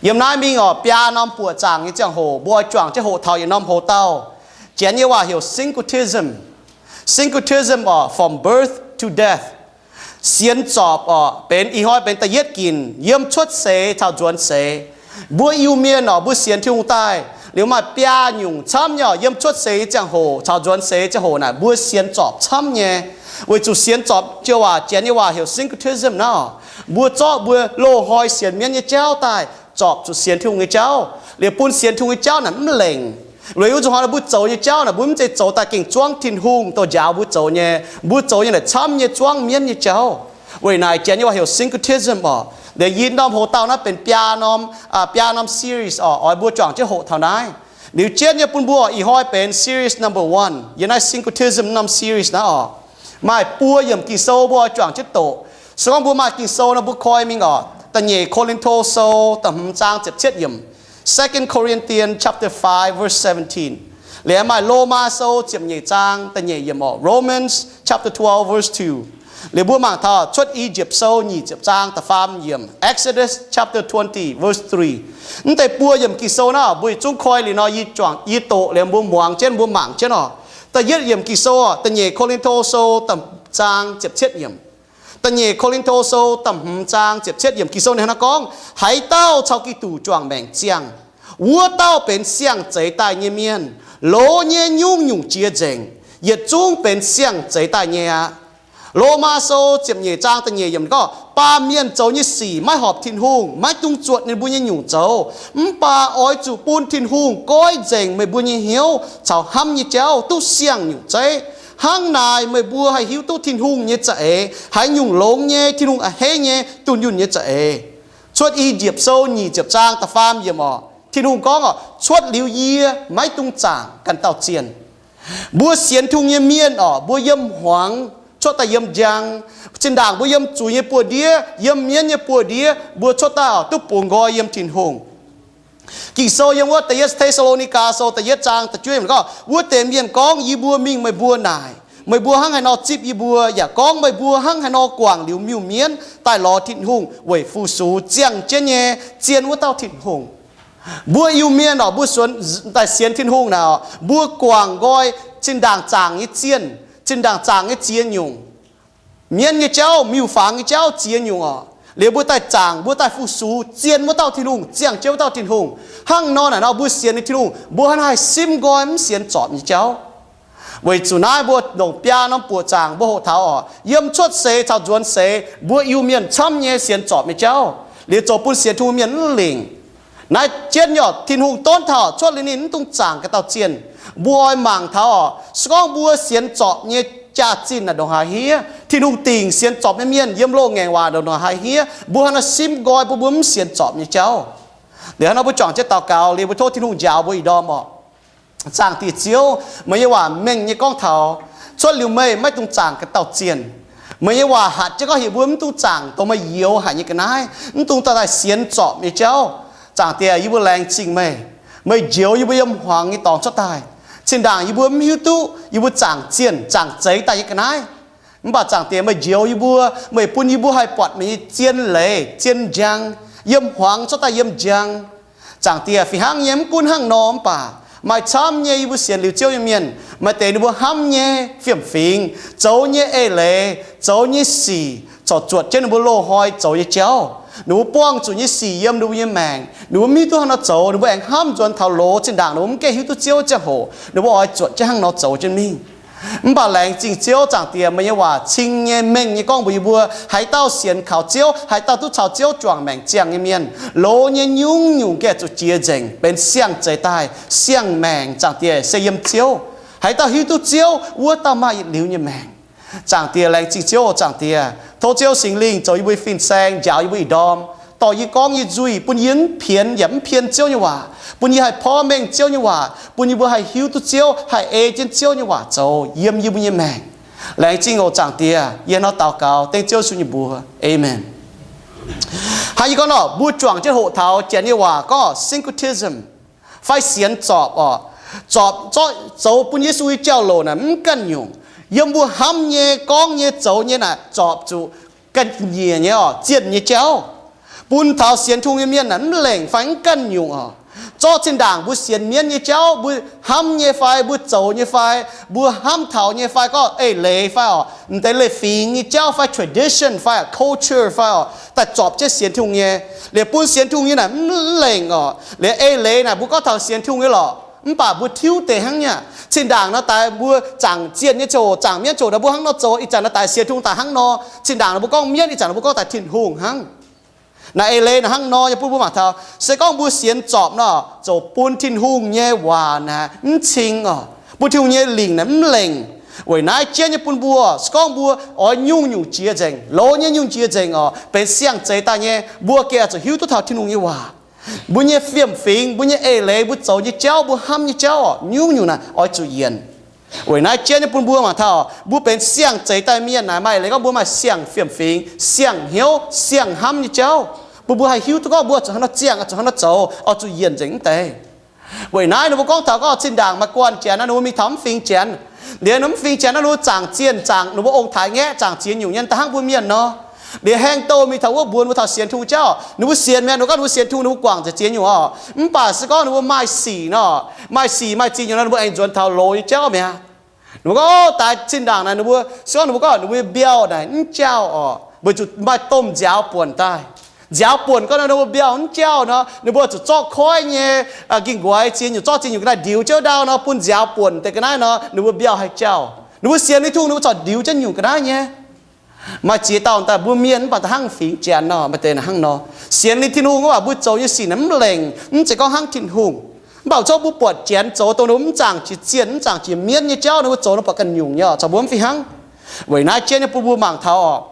Yiem naaiv mingh orqc, biaa norm buoqc zaangc nyei ziangh hoc, mbuo oix juangc jienv hoqc taux yietc norm hoc-dauh. Janx nyei waac heuc syncretism. Syncretism orqc, from birth to death. Sienx zorpc orqc, benx ih hnoi benx da'yietv ginc, yiem cuotv seix taux nzuonx seix. Mbuo Iu-Mienh orqc, mbuo sienx Tin-Hungh daaih liuz maaih biaa nyungc camv nyei orqc. Yiem cuotv seix nyei ziangh hoc caux nzuonx seix nyei ziangh hoc naaic, mbuo sienx zorpc camv nyei. Weic zuqc sienx zorpc joux waac, Janx nyei waac heuc syncretism naaiv orqc, mbuo zorqv mbuo loz-hnoi sienx mienv nyei jauv daaih zorpc zuqc sienx Tin-Hungh nyei jauv, liuz bun sienx Tin-Hungh nyei jauv naaic mv lengc. Weic wuov zuqc hnoi mbuo zoux nyei jauv naaic, mbuo mv zeiz zoux daaih gengh zuangv Tin-Hungh douh njaaux mbuo zoux nyei. Mbuo zoux nyei naaic camv nyei zuangv mienv nyei jauv. Weic naaic Janx nyei waac heuc syncretism orqc. Liuz yie norm hoc-dauh naaiv benx biaa norm, biaa norm series orqc, oix mbuo juangc jienv hoqc taux naaiv. Liuz jienv nyei bun mbuo ih hnoi benx series number one yiem naaiv syncretism norm series naaiv orqc. Maaih buo yiemc Ging-Sou mbuo oix juangc jienv doqc. Se gorngv mbuo maaih Ging-Sou nor, mbuo koi mingh orqc, Da'nyeic Ko^lin^to Sou da'hmz zaang ziepc cietv yiemc, Second Corinthians chapter five verse seventeen. Liuz maaih Lomaa Sou ziepc nyeic zaang da'nyeic yiemc orqc, Romans chapter twelve verse two. Liuz mbuo mangc taux Cuotv I^yipv Sou nyic ziepc zaang da'faam yiemc, Exodus chapter twenty verse three. Mv deix buo yiemc Ging-Sou naaiv mbuo yietc zungv koi liuz nor, yie juangc, yie doqc liuz mbuo muangx jienv, mbuo mangc jienv orqc. Da'yietv yiemc Ging-Sou orqc, Da'nyeic Ko^lin^to Sou da'hmz zaang ziepc cietv yiemc. Da'nyeic Ko^lin^to Sou da'hmz zaang ziepc cietv yiemc Ging-Sou ninh hnangv naaiv gorngv, Haaix dauh caux Giduc juangc maengc ziangh, wuov dauh benx siang-zeix daaih nyei mienh. Loz nyei nyungc-nyungc jiex nzengc, yietc zungv benx siang-zeix daaih nyei aqv. Lomaa Sou ziepc nyeic zaang da'nyeic yiemc gorngv, Baamh mienh zoux nyei sic maiv horpc Tin-Hungh, maiv dungx zuotc ninh mbuo nyei nyungc zoux. Mv baac oix zuqc bun Tin-Hungh goiv nzengc meih mbuo nyei hnyouv caux hnamv nyei jauv duqv siang-nyungc zeiv. Hnangv naaic meih mbuo haih hiuv duqv Tin-Hungh nyei za'eix, haaix nyungc longx nyei, Tin-Hungh a'hneiv nyei, dunh yunh nyei za'eix. Cuotv I^yipv Sou nyic ziepc zaang da'faam yiemc orqc, Tin-Hungh gorngv orqc, Cuotv liuz yie, maiv dungx zaangc ganh dauh zienh. Mbuo sienx Tin-Hungh nyei mienh orqc, mbuo yiem hmuangx cuotv daaih yiem njang. Zinh ndaangc mbuo yiem zuiz nyei buoz-ndiev, yiem mienv nyei buoz-ndiev, mbuo cuotv daaih orqc duqv bungx nqoi yiem Tin-Hungh. Ging-Sou yiem wuov Da'yietv Te^saa^lo^ni^gaa Sou da'yietv zaang da'juov yiemc gorngv, Wuov deix mienh gorngv yie mbuo mingh meih mbuo naaic, meih mbuo hnangv haaix nor zipv yie mbuo, yaac gorngv meih mbuo hnangv haaix nor guangc liuz miuc-mienv daaih lorz Tin-Hungh weic fu-sux ziangh jienv nyei zien wuov dauh Tin-Hungh. Mbuo Iu-Mienh orqc, mbuo suonx daaih sienx Tin-Hungh naaic orqc, mbuo guangc nqoi zinh ndaangc zaangc nyei zienh, zinh ndaangc zaangc nyei ziex nyungc. Mienv nyei jauv, miuc-fangx nyei jauv ziex nyungc orqc. Liuz mbuo daaih zaangc, mbuo daaih fu-sux zien wuov dauh Tin-Hungh, ziangh jienv wuov dauh Tin-Hungh. Hnangv nor naaic nor mbuo sienx nyei Tin-Hungh, mbuo hnangv haih simv nqoi mv sienx zorpc nyei jauv. Weic zuqc naaiv mbuo longc biaa norm buoqc zaangc mbuo hoqc taux orqc, yiem cuotv seix caux nzuonx seix mbuo Iu-Mienh camv nyei sienx zorpc nyei jauv, liuz zoux bun sienx Tin-Hungh mienh mv lingc. Naaiv jienv nyei orqc, Tin-Hungh donv taux cuotv liuz ninh mv dungx zaangc ganh dauh zienh. Mbuo oix mangc taux orqc, se gorngv mbuo sienx zorpc nyei jaax-zinh naaic ndongc haaix hiev, Tin-Hungh dingc sienx zorpc nyei mienh yiem loz-ngaengc waac ndongc haaix hiev, mbuo hnangv naaiv simv nqoi bun mbuo mv sienx zorpc nyei jauv. Liuz hnangv nor mbuo juangc jienv daux gaux liuz mbuo tov Tin-Hungh njaaux mbuo ih ndorm orqc. Zaangc Diex Ziouv, meih nyei waac mengh nyei gorngv taux, cuotv liuz meih maiv dungx zaangc ganh dauh zienh. Meih nyei waac hatc jienv gorngv heuc mbuo mv dungx zaangc dongh meih youx haic nyei ga'naaiv, mv dungx daaih daaih sienx zorpc nyei jauv. Zaangc Diex, yie mbuo laengz zingh meih. Meih njoux yie mbuo yiem hmuangx nyei dorngx cuotv daaih. Zinh ndaangc yie mbuo mv hiuv duqv yie mbuo zaangc zienh zaangc zeix daaih nyei ga'naaiv. Mv baac Zaangc Diex, meih njoux yie mbuo, meih bun yie mbuo haih buatc meih nyei zien leiz zien njang yiem hmuangx cuotv daaih yiem njang. Zaangc Diex, fih hnangv nyei mv gunv hnangv nor mv baac maaih camv nyei yie mbuo sienx liuz Ziouv nyei mienh, maaih deix ninh mbuo hnamv nyei fiem-fingx, zoux nyei eix leiz, zoux nyei sic corc zuotc jienv ninh mbuo loz-hnoi zoux nyei jauv. Ninh mbuo buangh zuqc nyei sic yiem ninh mbuo nyei maengc, ninh mbuo mv hiuv duqv hnangv nor zoux, ninh mbuo aengx hnamv nzuonx taux loz zinh ndaangc ninh mbuo mv gaengh hiuv duqv Ziouv ziangh hoc ninh mbuo oix zuotc jienv hnangv nor zoux jienv mingh. Mv baac laengz zingh Ziouv, Zaangc Diex, meih nyei waac cing nyei mengh nyei gorngv mbuox yie mbuo, haaix dauh sienx kaux Ziouv, haaix dauh duqv caux Ziouv juangc maengc ziangh nyei mienh, loz nyei nyungc-nyungc gengh zuqc jiex nzengc benx siang-zeix daaih, siang-maengc. Zaangc Diex, se yiem Ziouv. Haaix dauh hiuv duqv Ziouv, wuov dauh maaih yietc liuz nyei maengc. Zaangc Diex, laengz zingh Ziouv. Zaangc Diex, tov Ziouv Singx Lingh zoux yie mbuo fin-saeng, njaaux yie mbuo ih ndorm, dorh yie gorngv nyei nzuih, bun yie mv pienx yaac mv pien Ziouv nyei waac, bun yie haih porv mengh Ziouv nyei waac, bun yie mbuo haih hiuv duqv Ziouv, haih ei jienv Ziouv nyei waac zoux yiem yie mbuo nyei maengc. Laengz zingh oc, Zaangc Diex. Yie hnangv nor daux gaux dengv Ziouv Yesu nyei mbuox, Aamen. Hnangv yie gorngv nor, mbuo juangc jienv hoqc taux Janx nyei waac gorngv syncretism, fai sienx zorpc orqc. Zorpc zorqv zoux bun Yesu nyei jauv-louc naaic mv ganh nyungc. Yiem mbuo hnamv nyei, gorngv nyei, zoux nyei naaic zorpc zuqc ganh nyiec nyei orqc, zienh nyei jauv. bun taux sienx Tin-Hungh nyei mienh naaic mv lengc fai mv ganh nyungc oc. Zorqv zinh ndaangc mbuo sienx mienv nyei jauv, mbuo hnamv nyei fai mbuo zoux nyei fai mbuo hnamv taux nyei fai gorngv eix leiz fai oc, m'deix leiz-fingx nyei jauv fai tradition fai culture fai oc, daaih zorpc jienv sienx Tin-Hungh nyei, liuz bun sienx Tin-Hungh nyei naaic mv lengc oc. Liuz eix leiz naaic mbuo gorngv taux sienx Tin-Hungh nyei lorqc, mv baac mbuo tiuv deix hnangv nyei. Zinh ndaangc nor daaix mbuo zaangc zienh nyei ziangh hoc, zaangc mienv ziangh hoc nor mbuo hnangv nor zoux, ih zanc nor daaix sienx Tin-Hungh daaih hnangv nor. Zinh ndaangc nor mbuo gorngv mienv, ih zanc nor mbuo gorngv daaih Tin-Hungh hnangv. Naaic eix leiz naaic hnangv nor nyei bun mbuo mangc taux, se gorngv mbuo sienx zorpc nor, ziouc bun Tin-Hungh nyei waac naaic mv cing oc, bun Tin-Hungh nyei lingc naaic mv lengc. Weic naaiv jienv nyei bun mbuo, se gorngv mbuo oix nyungc-nyungc jiex nzengc, loz nyei nyungc jiex nzengc oc, benx siang-zeix daaih nyei, mbuo gengh oix zuqc hiuv duqv taux Tin-Hungh nyei waac. Mbuo nyei fiem-fingx, mbuo nyei eix leiz, mbuo zoux nyei jauv, mbuo hnamv nyei jauv oc, nyungc-nyungc naaic oix zuqc yienc. Weic naaiv jienv nyei bun mbuo mangc taux, mbuo benx siang-zeix daaih mienh naaic maaih eix leiz gorngv mbuo maaih siang-fiem-fingx, siang-hnyouv, siang-hnamv nyei jauv, bun mbuo haih hiuv duqv gorngv mbuo zuqc hnangv nor ziangh, zuqc hnangv nor zoux, oix zuqc yienc nzengc mv deix. Weic naaiv ninh mbuo gorngv taux gorngv zinh ndaangc maaih guanh janx naaiv, ninh mbuo mingh taux mv fingx janx. Liuz ninh mv fingx janx naaiv, ninh mbuo zaangc zienh zaangc, ninh mbuo ong-taaix ngaeqv zaangc ziex nyungc nyei da'hnangv mbuo mienh nor. Liuz haeng douh mingh taux wuov mbuox ninh mbuo taux sienx Tin-Hungh jauv, ninh mbuo sienx mi'aqv, ninh mbuo gorngv ninh mbuo sienx Tin-Hungh, ninh mbuo guangc nzengc ziex nyungc oc. Mv baac se gorngv ninh mbuo maaih sic nor, maaih sic maaih ziex nyungc nor, ninh mbuo aengx nzuonx taux loz nyei jauv mi'aqv. Ninh mbuo gorngv, o, daaih zinh ndaangc naaic ninh mbuo, se gorngv ninh mbuo gorngv ninh mbuo mbiauh naaic mv jaauv oc, weic zuqc maaih domh nziaaux buonc daaih. Nziaaux buonc gorngv nor ninh mbuo mbiauh mv jaauv nor, ninh mbuo zuqc zorqv koiv nyei, ging-nqoix ziex nyungc, zorqv ziex nyungc ga'naaiv ndiux jienv ndau nor bun nziaaux buonc deix ga'naaiv nor, ninh mbuo mbiauh haih jaauv. Ninh mbuo sienx Tin-Hungh, ninh mbuo corc ndiux jienv nyungc ga'naaiv nyei. Maaih ziex dauh daaih mbuo mienh mv baac da'hnangv fingx janx nor, maaih deix naaic hnangv nor. Sienx ninh Tin-Hungh mv baac mbuo zoux nyei sic naaic mv lengc, mv zeiz gorngv hnangv Tin-Hungh. Mv baac zorqv mbuo buatc janx zoux dongh ninh mbuo mv zaangc jiex zienh, mv zaangc jiex mienv nyei jauv, ninh mbuo zoux nor buatc ganh nyungc nyei oc, caux mbuo mv fih hnangv. Weic naaiv jienv nyei bun mbuo mangc taux oc,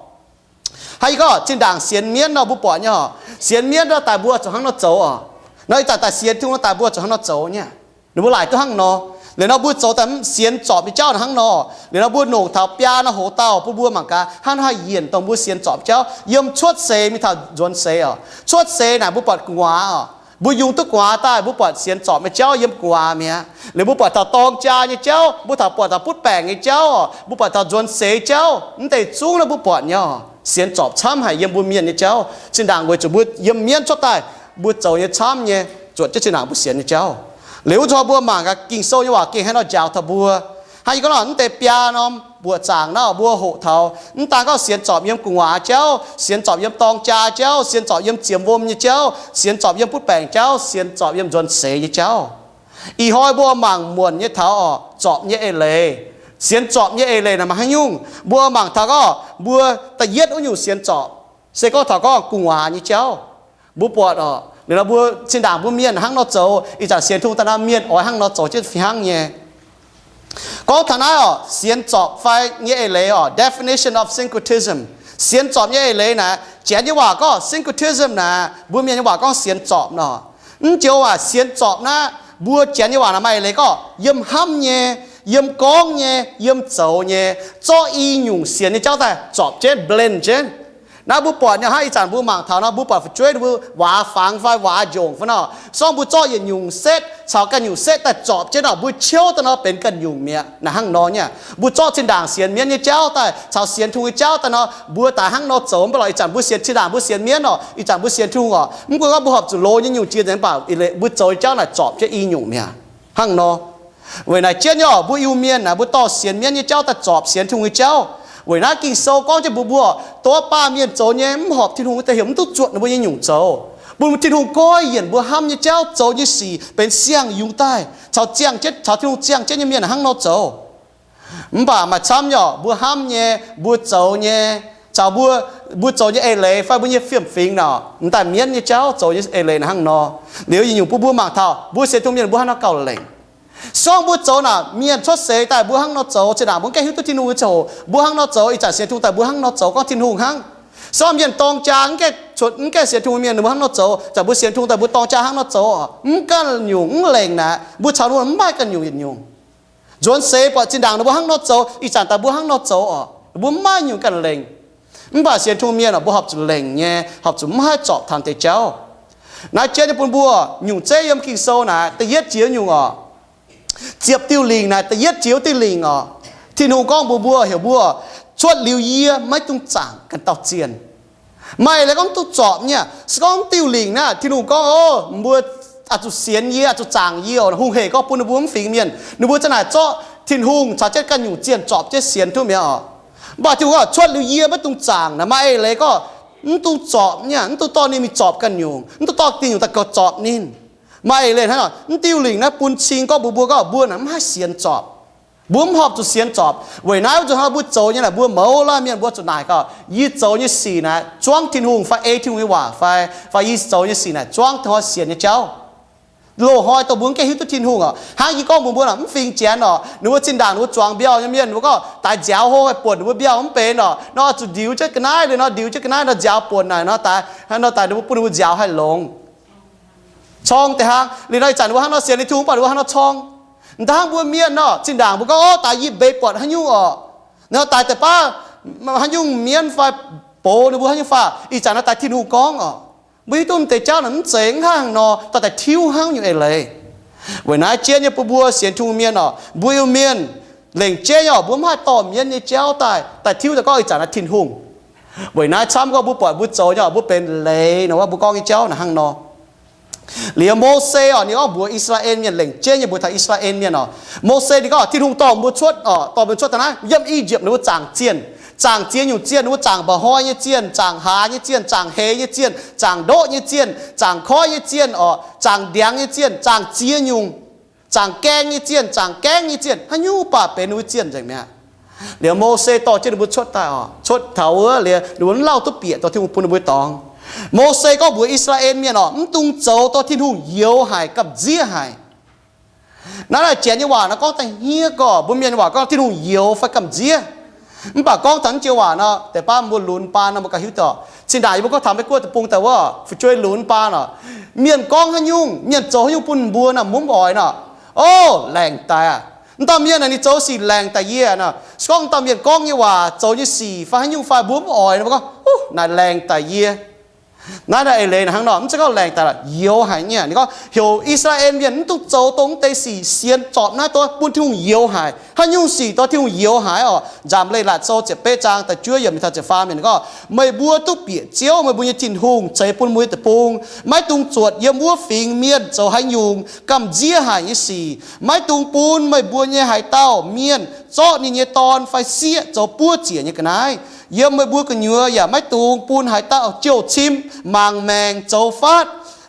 hnangv yie gorngv zinh ndaangc sienx mienv nor mbuo buatc nyei oc, sienx mienv nor daaih mbuo zuqc hnangv nor zoux oc. Nor ih zanc daaih sienx Tin-Hungh nor daaih mbuo zuqc hnangv nor zoux nyei. Ninh mbuo laaic duqv hnangv nor. Liuz nor mbuo zoux daaih sienx zorpc nyei jauv naaic hnangv nor. Liuz nor mbuo longc taux biaa nor hoz dauh bun mbuo mangc gaax hnangv haaix yienc dongh mbuo sienx zorpc jauv yiem cuotv seix mingh taux nzuonx seix oc. Cuotv seix naaic mbuo buatc gu'nguaaz oc. Mbuo yungz duqv gu'nguaaz daaih mbuo buatc sienx zorpc nyei jauv yiem gu'nguaaz mi'aqv. Liuz mbuo buatc taux dorng jaa nyei jauv, mbuo taux buatc taux butv baengc nyei jauv, mbuo buatc taux nzuonx seix jauv, mv deix zungv naaiv mbuo buatc nyei oc. Sienx zorpc camv haic yiem mbuo mienh nyei jauv. Zinh ndaangc weic zuqc mbuo yiem mienv cuotv daaih, mbuo zoux nyei camv nyei, zuotc jienv zinh ndaangc mbuo sienx nyei jauv. Liuz wuov nzunc mbuo mangc gaax Ging-Sou nyei waac gengh haaix nor njaaux taux mbuo. Hnangv yie gorngv nor, mv deix biaa norm buoqc zaangc naaiv mbuo hoqc taux, mv daan gorngv sienx zorpc yiem gu'nguaaz jauv, sienx zorpc yiem dorng jaa jauv, sienx zorpc yiem ziemx wuom nyei jauv, sienx zorpc yiem butv baengc jauv, sienx zorpc yiem nzuonx seix nyei jauv. Ih hnoi mbuo mangc muonc nyei taux oc, zorpc nyei eix leiz. Sienx zorpc nyei eix leiz naaic maaih haaix nyungc? Mbuo mangc taux gorngv mbuo da'yietv wuov nyungc sienx zorpc, se gorngv taux gorngv gu'nguaaz nyei jauv. Mbuo buatc oc, liuz nor mbuo zinh ndaangc mbuo mienh hnangv nor zoux, ih zanc sienx Tin-Hungh daaih nor mienh oix hnangv nor zoux jienv fih hnangv nyei. Gorngv taux naaiv oc, sienx zorpc fai nyei eix leiz oc, definition of syncretism. Sienx zorpc nyei eix leiz naaic, Janx nyei waac gorngv syncretism naaic, mbuo mienh nyei waac gorngv sienx zorpc nor. Mv joux waac sienx zorpc naaiv, mbuo Janx nyei waac naaic maaih eix leiz gorngv yiem hnamv nyei, yiem gorngv nyei, yiem zoux nyei, zorqv i nyungc sienx nyei jauv daaih zorpc jienv, blend jienv. Naaiv mbuo buatc nyei hnangv ih zanc mbuo mangc taux nor, mbuo buatc fu'jueiv ninh mbuo waac fangx fai waac njongc fai nor, se gorngv mbuo zorqv yietc nyungc setv caux ganh nyungc setv daaih zorpc jienv nor, mbuo ciouv daaih nor benx ganh nyungc mi'aqv. Naaic hnangv nor nyei, mbuo zorqv zinh ndaangc sienx mienv nyei jauv daaih caux sienx Tin-Hungh nyei jauv daaih nor, mbuo daaih hnangv nor zoux. Mv baac lorqc, ih zanc mbuo sienx zinh ndaangc mbuo sienx mienv oc, ih zanc mbuo sienx Tin-Hungh oc, mv gunv gorngv mbuo horpc zuqc loz nyei nyungc jiex nzengc, mv baac mbuo zoux nyei jauv naaic zorpc jienv i nyungc mi'aqv. Hnangv nor. Weic naaic jienv nyei oc, mbuo Iu-Mienh naaic mbuo dorh sienx mienv nyei jauv daaih zorpc sienx Tin-Hungh nyei jauv. Weic naaiv Ging-Sou gorngv jienv mbuox mbuo, dongh wuov baamh mienh zoux nyei mv horpc Tin-Hungh nyei deix heuc mv duqv zuotc ninh mbuo nyei nyungc zoux. Bun Tin-Hungh goiv yienc mbuo hnamv nyei jauv, zoux nyei sic benx siang-yungz daaih, caux ziangh jienv, caux Tin-Hungh ziangh jienv nyei mienh hnangv nor zoux. Mv baac maaih camv nyei oc, mbuo hnamv nyei, mbuo zoux nyei, caux mbuo, mbuo zoux nyei eix leiz fai mbuo nyei fiem-fingx nor, m'daaih mienv nyei jauv zoux nyei eix leiz naaic hnangv nor. Liuz yietc nyungc bun mbuo mangc taux mbuo sienx Tin-Hungh mienh mbuo hnangv nor gauh lengc. Se gorngv mbuo zoux naaic mienh cuotv seix daaih mbuo hnangv nor zoux, zinh ndaangc mbuo mv gaengh hiuv duqv Tin-Hungh nyei ziangh hoc mbuo hnangv nor zoux, ih zanc sienx Tin-Hungh daaih mbuo hnangv nor zoux, gorngv Tin-Hungh hnangv. Se gorngv mienh dorng jaa mv gaengh cuotv, mv gaengh sienx Tin-Hungh mienh ninh mbuo hnangv nor zoux, zanc mbuo sienx Tin-Hungh daaih mbuo dorng jaa hnangv nor zoux oc, mv ganh nyungc mv lengc naaic, mbuo caux ninh mbuo mv maaih ganh nyungc yietc nyungc. Nzuonx seix buatc zinh ndaangc ninh mbuo hnangv nor zoux, ih zanc daaih mbuo hnangv nor zoux oc, mbuo mv maaih nyungc ganh lengc. Mv baac sienx Tin-Hungh mienh oc, mbuo horpc zuqc lengc nyei, horpc zuqc mv haih zorpc taux deix jauv. Naaiv jienv nyei bun mbuo nyungc zeiv yiem Ging-Sou naaic, da'yietv jiex nyungc oc. Ziepc diuh lingc naaic, da'yietv jiex wuov diuh lingc oc. Tin-Hungh gorngv mbuox mbuo, heuc mbuo, cuotv liuz yie maiv dungx zaangc ganh dauh zienh. Maaih leiz gorngv mv duqv zorpc nyei aqv. Se gorngv mv diuh lingc naaiv, Tin-Hungh gorngv, O, mbuo oix zuqc sienx yie, oix zuqc zaangc yie oc. Hungh hec gorngv bun ninh mbuo mv fingx mienh, ninh mbuo za'naaic zorqv Tin-Hungh caux jienv ganh nyungc zienh zorpc jienv sienx duqv mi'aqv oc. Mv baac Tin-Hungh gorngv, Cuotv liuz yie maiv dungx zaangc naaic. Maaih eix leiz gorngv mv dungx zorpc nyei aqv, mv dungx dorh ninh mingh zorpc ganh nyungc, mv dungx dorh ganh nyungc daaih goux zorpc ninh. Maaih eix leiz hnangv nor, mv diuh lingc naaiv bun cing gorngv mbuox mbuo gorngv mbuo naaic mv haih sienx zorpc. Mbuo mv horpc zuqc sienx zorpc. Weic naaiv wuov nzunc hnangv mbuo zoux nyei naaic, mbuo mouz laanh mienh mbuo zuqc naaic gorngv, Yie zoux nyei sic naaic zuangv Tin-Hungh fai ei Tin-Hungh nyei waac fai, fai yie zoux nyei sic naaic zuangv hnoi sienx nyei jauv. Loz-hnoi dongh mbuo mv gaengh hiuv duqv Tin-Hungh oc. Hnangv yie gorngv mbuox mbuo naaic, mv fingx Janx oc, ninh mbuo zinh ndaangc ninh mbuo zuangx mbiauh nyei mienh, ninh mbuo gorngv daaix nziaaux hlo haih buonc ninh mbuo mbiauh mv benx oc. Nor oix zuqc ndiux jienv ga'naaiv liuz nor, ndiux jienv ga'naaiv nor nziaaux buonc naaic nor, daaix, nor daaix ninh mbuo bun ninh mbuo nziaaux haih longx. Corng deix hnangv. Liuz nor ih zanc ninh mbuo hnangv nor sienx Tin-Hungh, mv baac ninh mbuo hnangv nor corng. M'daaih hnangv mbuo mienh nor, zinh ndaangc mbuo gorngv, Ov, daaix yie mbeix buatc haaix nyungc oc, nor daaix deix baav haaix nyungc mienv fai box ninh mbuo haaix nyungc faah, ih zanc nor daaih Tin-Hungh gorngv oc. Mbuo hiuv duqv m'deix jauv naaic mv zeiz hnangv haaix nor, dorh daaih tiuv hnangv nyungc eix leiz. Weic naaiv jienv nyei bun mbuo sienx Tin-Hungh mienh oc, mbuo Iu-Mienh lengc jeiv nyei oc, mbuo mv haih dorh mienv nyei jauv daaih, daaih tiuv daaih gorngv ih zanc naaiv Tin-Hungh. Weic naaiv camv gorngv mbuo buatc mbuo zoux nyei oc, mbuo benx leiz nor, mbuo gorngv nyei jauv naaic hnangv nor. Liuz Mose oc, ninh gorngv mbuox I^saa^laa^en Mienh, lengc jeiv nyei mbuox taux I^saa^laa^en Mienh oc, Mose ninh gorngv Tin-Hungh dorh mbuo cuotv oc, dorh mbuo cuotv daaih naaiv yiem I^yipv ninh mbuo zaangc zienh, zaangc ziex nyungc zienh, ninh mbuo zaangc mba'hnoi nyei zienh, zaangc hlaax nyei zienh, zaangc heix nyei zienh, zaangc ndoqv nyei zienh, zaangc koiv nyei zienh oc, zaangc ndiangx nyei zienh, zaangc ziex nyungc, zaangc gaeng nyei zienh, zaangc gaengv nyei zienh, haaix nyungc baac benx ninh mbuo zienh nzengc mi'aqv. Liuz Mose dorh jienv ninh mbuo cuotv daaih oc, cuotv taux wuov liuz ninh mbuo mv lauh duqv bieqc dorh Tin-Hungh bun ninh mbuo dorngx. Mose gorngv mbuox I^saa^laa^en Mienh oc, mv dungx zoux dorh Tin-Hungh youx haic, gamh nziev haic. Naaiv naaic Janx nyei waac nor gorngv da'hniev gorx, mbuo Mienh nyei waac gorngv Tin-Hungh youx fai gamh nziev. Mv baac gorngv taux naaiv joux waac nor, deix baav mbuo lunx baan nor mbuo ganh hiuv duqv. Zinh ndaangc yie mbuo gorngv taux Meiv Guoqv deic-bung daaih wuov, fu'jueiv lunx baan oc, mienh gorngv haaix nyungc, mienh zoux haaix nyungc bun mbuo nor, mbuo mv oix nor, O, laengc daic aqv. Mv dauh mienh naaic ninh zoux sic laengc daic yie nor. Se gorngv mv dauh mienh gorngv nyei waac, zoux nyei sic fai haaix nyungc fai mbuo mv oix nor, mbuo gorngv, Ov, naaic laengc daic yie. Naaiv naaic eix leiz naaic hnangv nor, mv zeiz gorngv laengc daic lorqc, youx haic nyei. Ninh gorngv heuc I^saa^laa^en Mienh mv dungx zoux dongh mv deix sic, sienx zorpc naaiv dongh bun Tin-Hungh youx haic. Haaix nyungc sic dorh Tin-Hungh youx haic oc? Nzamc Leiz-Latc Sou ziepc betv zaang da'juov yiemc mingh taux ziepc faam yiemc gorngv, Meih mbuo duqv bieqc Ziouv, meih mbuo nyei Tin-Hungh, ceix bun meih mbuo nyei deic-bung. Maiv dungx zuotc yiem wuov fingx mienh zoux haaix nyungc gamh nziev haic nyei sic. Maiv dungx bun meih mbuo nyei haaix dauh mienh zorqv ninh nyei dorn fai sieqv zoux buov ziec nyei ga'naaiv. Yiem meih mbuo gu'nyuoz yaac maiv dungx bun haaix dauh jouh cim, mangc maengc, zoux faatv,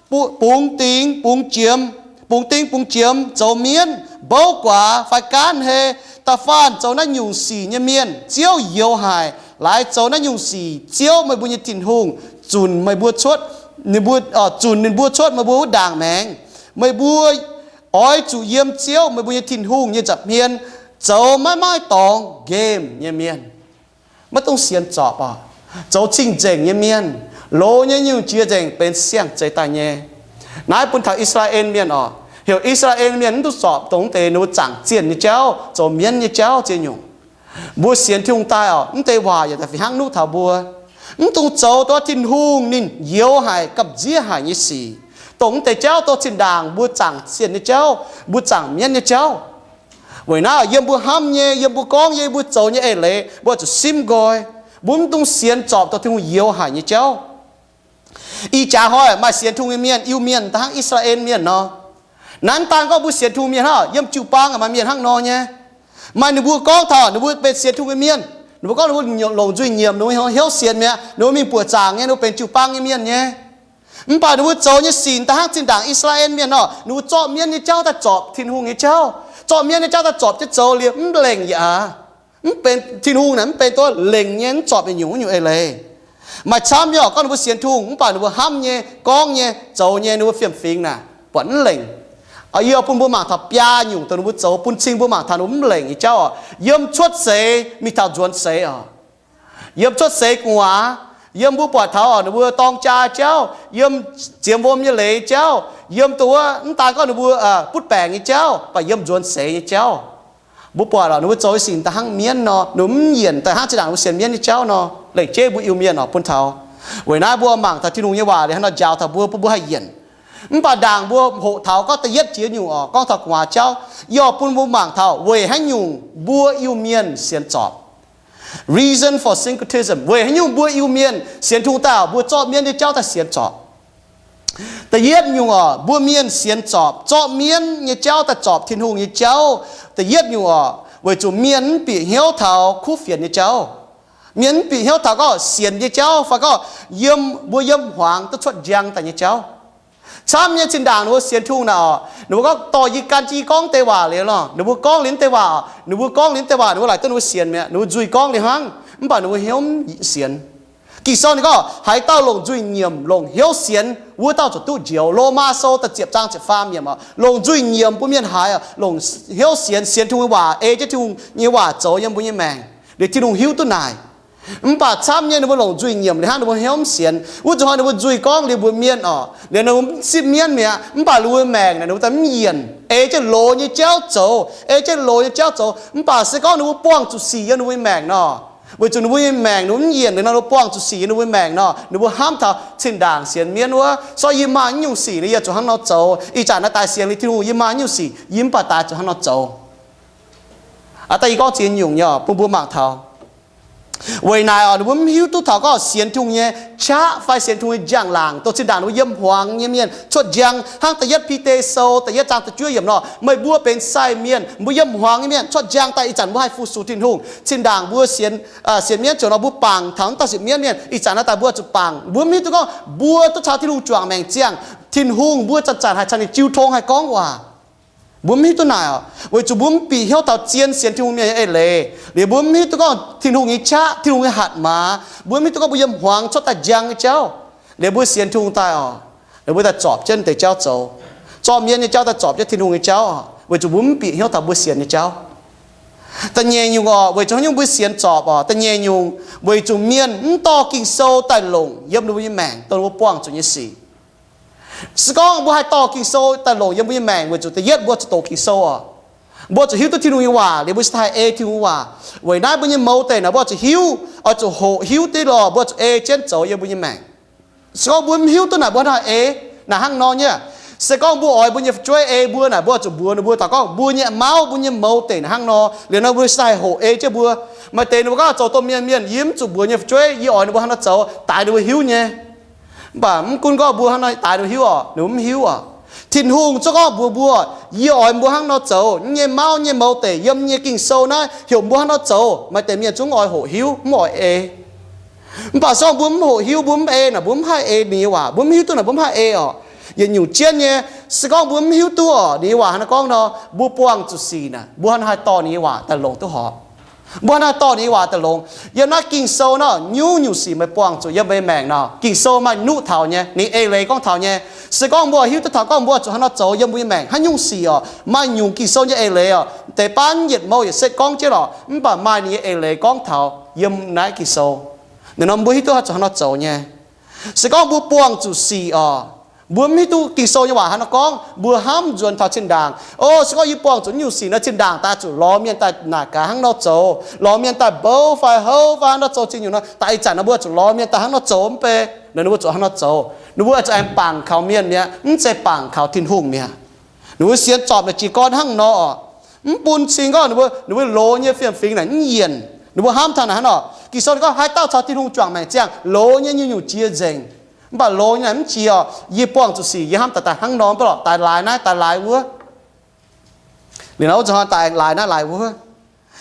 bungx dingx, bungx jiemx, bungx dingx bungx jiemx, zoux mienv, mbouv guaax fai gaanv hei, da'faanh zoux naaiv nyungc sic nyei mienh Ziouv youx haic. Laaix zoux naaiv nyungc sic Ziouv, meih mbuo nyei Tin-Hungh, zunc meih mbuo cuotv, ninh mbuo, zunc ninh mbuo cuotv meih mbuo wuov ndaangc maengx. Meih mbuo oix zuqc yiem Ziouv, meih mbuo nyei Tin-Hungh, nyei nza'hmien zoux maiv maaih dorngx nqemh nyei mienh. Maiv dungx sienx zorpc oc. Zoux cing-nzengc nyei mienh, loz nyei nyungc jiex nzengc, benx siang-zeix daaih nyei. Naaiv bun taux I^saa^laa^en Mienh oc, heuc I^saa^laa^en Mienh mv dungx zorpc dongh mv deix ninh mbuo zaangc zienh nyei jauv, zoux mienv nyei jauv ziex nyungc. Mbuo sienx Tin-Hungh daaih oc, mv deix waac yaac daaih fih hnangv nuqv taux mbuo. Mv dungx zoux dongh Tin-Hungh ninh youx haic, gamh nziev haic nyei sic, dongh mv deix jauv, dongh zinh ndaangc mbuo zaangc zienh nyei jauv, mbuo zaangc mienv nyei jauv. Weic naaiv yiem mbuo hnamv nyei, yiem mbuo gorngv nyei, mbuo zoux nyei eix leiz, mbuo zuqc simv nqoi. Mbuo mv dungx sienx zorpc dongh Tin-Hungh youx haic nyei jauv. Ih jaax hnoi maaih sienx Tin-Hungh nyei mienh, Iu-Mienh, da'hnangv I^saa^laa^en Mienh nor, naaiv daan gorngv mbuo sienx Tin-Hungh mienh hnangv, yiem jiu-baang maaih mienh hnangv nor nyei. Maaih ninh mbuo gorngv taux ninh mbuo benx sienx Tin-Hungh nyei mienh, ninh mbuo gorngv ninh mbuo longc nzuih nyiemc, ninh mbuo hnyouv sienx mi'aqv, ninh mbuo mingh buoqc zaangc nyei, ninh mbuo benx jiu-baang nyei mienh nyei. Mv baac ninh mbuo zoux nyei sic da'hnangv zinh ndaangc I^saa^laa^en Mienh nor, ninh mbuo zorqv mienv nyei jauv daaih zorpc Tin-Hungh nyei jauv, zorqv mienv nyei jauv daaih zorpc jienv zoux liuz mv lengc yaac aqc. Mv benx Tin-Hungh naaic mv benx dongh lengc nyei, mv zorpc yietc nyungc wuov nyungc eix leiz. Maaih camv nyei oc, gorngv ninh mbuo sienx Tin-Hungh mv baac ninh mbuo hnamv nyei, gorngv nyei, zoux nyei, ninh mbuo fiem-fingx naaic buatc mv lengc. Yie bun mbuo mangc taux biaa nyungc dongh ninh mbuo zoux bun cing mbuo mangc taux ninh mbuo mv lengc nyei jauv oc. Yiem cuotv seix mingh taux nzuonx seix oc. Yiem cuotv seix gu'nguaaz, yiem mbuo buatc taux oc ninh mbuo dorng jaa jauv, yiem ziemx wuom nyei leiz jauv, yiem dongh wuov mv daan gorngv ninh mbuo butv baengc nyei jauv, mv baac yiem nzuonx seix nyei jauv. Mbuo buatc oc ninh mbuo zoux nyei sic da'hnangv mienv nor, ninh mbuo mv yienc da'hnangv zinh ndaangc ninh mbuo sienx mienv nyei jauv nor. Lengc jeiv mbuo Iu-Mienh oc bun taux. Weic naaiv mbuo mangc taux Tin-Hungh nyei waac liuz hnangv nor njaaux taux mbuo, bun mbuo haih yienc. Mv baac ndaangc mbuo hoqc taux gorngv da'yietv jiex nyungc oc, gorngv taux gu'nguaaz jauv, yie oix bun mbuo mangc taux weic haaix nyungc mbuo Iu-Mienh sienx zorpc. Reason for syncretism. Weic haaix nyungc mbuo Iu-Mienh sienx Tin-Hungh daaih, mbuo zorqv mienv nyei jauv daaih sienx zorpc? Da'yietv nyungc oc, mbuo mienh sienx zorpc, zorqv mienv nyei jauv daaih zorpc Tin-Hungh nyei jauv. Da'yietv nyungc oc, weic zuqc mienh mv bieqc hnyouv taux kuv fienx nyei jauv. Mienh mv bieqc hnyouv taux gorngv sienx nyei jauv fai gorngv yiem, mbuo yiem hmuangx duqv cuotv njang daaih nyei jauv. Camv nyei zinh ndaangc ninh mbuo sienx Tin-Hungh naaic oc, ninh mbuo gorngv dorh yie gan jienv yie gorngv deix waac liuz lorqc, ninh mbuo gorngv liuz deix waac, ninh mbuo gorngv liuz deix waac, ninh mbuo laaic duqv ninh mbuo sienx mi'aqv, ninh mbuo nzuih gorngv liuz hnangv, mv baac ninh mbuo hnyouv mv sienx. Ging-Sou ninh gorngv, haaix dauh longc nzuih nyiemc longc hnyouv sienx, wuov dauh ziouc duqv njoux. Lomaa Sou da'ziepc zaang ziepc faam yiemc oc, longc nzuih nyiemc bun mienh haiz, longc hnyouv sienx, sienx Tin-Hungh nyei waac, ei jienv Tin-Hungh nyei waac zoux yiem mbuo nyei maengc, liuz Tin-Hungh hiuv duqv naaic. Mv baac camv nyei ninh mbuo longc nzuih nyiemc liuz hnangv, ninh mbuo hnyouv mv sienx. Wuov zuqc hnoi ninh mbuo nzuih gorngv liuz mbuox mienh oc, liuz ninh mbuo mv zipv mienv mi'aqv, mv baac ninh mbuo maengc naaic ninh mbuo daaih mv yienc, ei jienv loz nyei jauv zoux, ei jienv loz nyei jauv zoux. Mv baac se gorngv ninh mbuo buangh zuqc sic yiem ninh mbuo nyei maengc nor, weic zuqc ninh mbuo nyei maengc ninh mbuo mv yienc liuz nor, ninh mbuo buangh zuqc sic yiem ninh mbuo nyei maengc nor, ninh mbuo hnamv taux zinh ndaangc sienx mienv wuov, so yie maaih nyungc sic nor yie zuqc hnangv nor zoux. Ih zanc naaiv daaih sienx liuz Tin-Hungh yie maaih nyungc sic, yie mv baac daaih zuqc hnangv nor zoux. Aa, daaih yie gorngv ziex nyungc nyei bun mbuo mangc taux. Weic naaic oc, ninh mbuo mv hiuv duqv taux gorngv sienx Tin-Hungh nyei qaqv fai sienx Tin-Hungh nyei njang-laangc. Dongh zinh ndaangc ninh mbuo yiem hmuangx nyei mienh cuotv njang hnangv da'yietv Bide Sou da'yietv zaang da'juov yiemc nor, meih mbuo benx sai mienh, mbuo yiem hmuangx nyei mienh cuotv njang daaih ih zanc mbuo haih fu-sux Tin-Hungh. Zinh ndaangc mbuo sienx, sienx mienv ziouc nor mbuo bangc taux wuov dauh sienx mienv mienh, ih zanc naaiv daaih mbuo zuqc bangc. Mbuo mv hiuv duqv gorngv mbuo duqv caux Tin-Hungh juangc maengc ziangh, Tin-Hungh mbuo zanc-zanc haih caux ninh jiu tong haih gorngv waac. Mbuo mv hiuv duqv naaic oc, weic zuqc mbuo mv bieqc hnyouv taux zien sienx Tin-Hungh mienh nyei eix leiz. Liuz mbuo mv hiuv duqv gorngv Tin-Hungh nyei qaqv, Tin-Hungh nyei hatc maaz. Mbuo mv hiuv duqv gorngv mbuo yiem hmuangx cuotv daaih njang nyei jauv. Liuz mbuo sienx Tin-Hungh daaih oc, liuz mbuo daaih zorpc jienv deix jauv zoux, zorqv mienv nyei jauv daaih zorpc jienv Tin-Hungh nyei jauv oc, weic zuqc mbuo mv bieqc hnyouv taux mbuo sienx nyei jauv. Da'nyeic nyungc oc, weic zuqc haaix nyungc mbuo sienx zorpc oc? Da'nyeic nyungc weic zuqc mienh mv dorh Ging-Sou daaih longc yiem ninh mbuo nyei maengc, dongh ninh mbuo buangh zuqc nyei sic. Se gorngv mbuo haih dorh Ging-Sou daaih longc yiem mbuo nyei maengc, weic zuqc da'yietv mbuo zuqc doqc Ging-Sou oc, mbuo zuqc hiuv duqv Tin-Hungh nyei waac liuz mbuo cingx daaih ei Tin-Hungh nyei waac. Weic naaiv mbuo nyei mouz deic naaic mbuo zuqc hiuv, oix zuqc hoqc hiuv deix lorh mbuo zuqc ei jienv zoux yiem mbuo nyei maengc. Se gorngv mbuo mv hiuv duqv naaic mbuo hnangv haaix ei, naaic hnangv nor nyei. Se gorngv mbuo oix mbuo nyei fu'jueiv ei mbuo naaic, mbuo zuqc mbuox ninh mbuo taux gorngv mbuo nyei mauv, mbuo nyei mouz deic naaic hnangv nor, liuz nor mbuo cingx daaih hoqc ei jienv mbuo. Maaih deix ninh mbuo gorngv zoux domh mienh mienh, yie mv zuqc mbuox nyei fu'jueiv, yie oix ninh mbuo hnangv nor zoux, daix ninh mbuo hiuv nyei. Mv baac mv gunv gorngv mbuo hnangv nor daix ninh mbuo hiuv oc, ninh mbuo mv hiuv oc. Tin-Hungh zungv gorngv mbuox mbuo, yie oix mbuo hnangv nor zoux. Yie nyei mauv, yie nyei mouz deic, yiem yie nyei Ging-Sou naaiv heuc mbuo hnangv nor zoux. Maaih deix mienh zungv oix hoqc hiuv, mv oix ei. Mv baac se gorngv mbuo mv hoqc hiuv, mbuo mv ei naaic, mbuo mv haih ei ninh nyei waac, mbuo mv hiuv duqv naaic mbuo mv haih ei oc. Yietc nyungc jienv nyei, se gorngv mbuo mv hiuv duqv oc ninh nyei waac hnangv nor gorngv nor, mbuo buangh zuqc sic naaic, mbuo hnangv haaix dorh ninh nyei waac daaih longc duqv horpc? Mbuo hnangv haaix dorh ninh nyei waac daaih longc? Yiem naaiv Ging-Sou nor, nyungc-nyungc sic meih buangh zuqc yiem meih maengc nor, Ging-Sou maaih nuqv taux nyei, ninh eix leiz gorngv taux nyei. Se gorngv mbuo hiuv duqv taux gorngv mbuo zuqc hnangv nor zoux yiem mbuo nyei maengc, haaix nyungc sic oc, maaih nyungc Ging-Sou nyei eix leiz oc, deix baav yietc mouh yietc setv gorngv jienv lorqc, mv baac maaih ninh nyei eix leiz gorngv taux yiem naaiv Ging-Sou. Ninh nor mbuo hiuv duqv zuqc hnangv nor zoux nyei. Se gorngv mbuo buangh zuqc sic oc, mbuo mv hiuv duqv Ging-Sou nyei waac hnangv nor gorngv, mbuo hnamv nzuonx taux zinh ndaangc, o, se gorngv yie buangh zuqc nyungc sic nor, zinh ndaangc daaih zuqc lorz mienh daaih naaic gaax hnangv nor zoux, lorz mienh daaih mbouv fai houv fai hnangv nor zoux zingh nyungc nor, daaih ih zanc nor mbuo zuqc lorz mienh daaih hnangv nor zoux mv bei. Ninh mbuo zuqc hnangv nor zoux, ninh mbuo zuqc aengx bangc kaux mienh mi'aqv, mv zeiz bangc kaux Tin-Hungh mi'aqv. Ninh mbuo sienx zorpc naaic jiez gorn hnangv nor oc, mv bun cing gorngv ninh mbuo, ninh mbuo loz nyei fiem-fingx naaic mv yienc. Ninh mbuo hnamv taux naaic hnangv nor, Ging-Sou ninh gorngv haaix dauh caux Tin-Hungh juangc maengc ziangh, loz nyei nyungc-nyungc jiex nzengc. Mv baac loz nyei naaic mv jiex oc, yie buangh zuqc sic, yie hnamv daaih daaih hnangv nor mv baac lorqc, daaih laaix naaiv daaih laaix wuov. Liuz nor wuov zanc daaih laaix naaiv laaix wuov.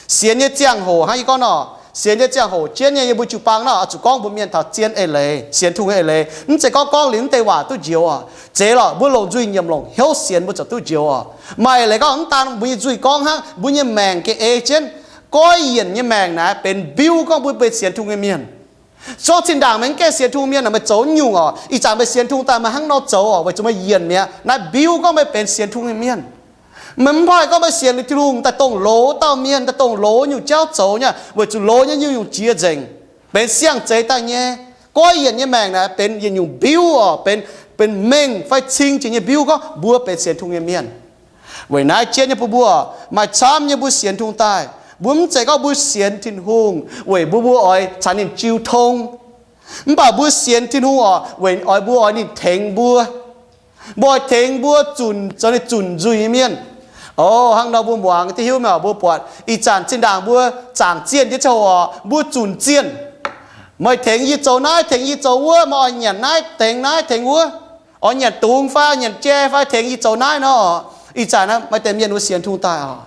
Sienx nyei ziangh hoc hnangv yie gorngv nor, sienx nyei ziangh hoc jienv nyei yiem mbuo jiu-baang nor, oix zuqc gorngv mbuox mienh taux zien eix leiz, sienx Tin-Hungh eix leiz. Mv zeiz gorngv gorngv liuz mv deix waac duqv njoux oc. Zeiz lorqc, mbuo longc nzuih nyiemc longc hnyouv sienx mbuo ziouc duqv njoux oc. Maaih eix leiz gorngv mv daan mbuo nyei nzuih gorngv hnangv, mbuo nyei maengc gengh ei jienv. Goiv yienc nyei maengc naaic benx mbiuv gorngv mbuo benx sienx Tin-Hungh nyei mienh. Zorqv zinh ndaangc meih mv gaengh sienx Tin-Hungh mienh naaic, meih zoux nyungc oc, ih zanc meih sienx Tin-Hungh daaih meih hnangv nor zoux oc, weic zuqc meih yienc mi'aqv. Naaiv mbiuv gorngv meih benx sienx Tin-Hungh nyei mienh. Meih mv haih gorngv meih sienx liuz Tin-Hungh daaih dongh loz dauh mienh, daaih dongh loz nyungc jauv zoux nyei, weic zuqc loz nyei nyungc-nyungc jiex nzengc, benx siang-zeix daaih nyei. Goiv yienc nyei maengc naaic benx yietc nyungc mbiuv oc, benx, benx mengh fai cing jiex nyei mbiuv gorngv mbuo benx sienx Tin-Hungh nyei mienh. Weic naaiv jienv nyei bun mbuo, maaih camv nyei mbuo sienx Tin-Hungh daaih, mbuo mv zeiz gorngv mbuo sienx Tin-Hungh weic mbuo, mbuo oix caux ninh jiu tong. Mv baac mbuo sienx Tin-Hungh oc, weic oix mbuo oix ninh tengx mbuo. Mbuo oix tengx mbuo zunc zoux ninh zunc nzuih nyei mienh. O, hnangv nor mbuo muangx diuh hiuv mi'aqv, mbuo buatc ih zanc zinh ndaangc mbuo zaangc zienh nyei ziangh hoc, mbuo zunc zienh. Meih tengx yie zoux naaiv, tengx yie zoux wuov, meih oix nyanc naaiv, tengx naaiv, tengx wuov, oix nyanc dungz fai oix nyanc jai fai tengx yie zoux naaiv nor. Ih zanc maaih deix mienh wuov sienx Tin-Hungh daaih oc,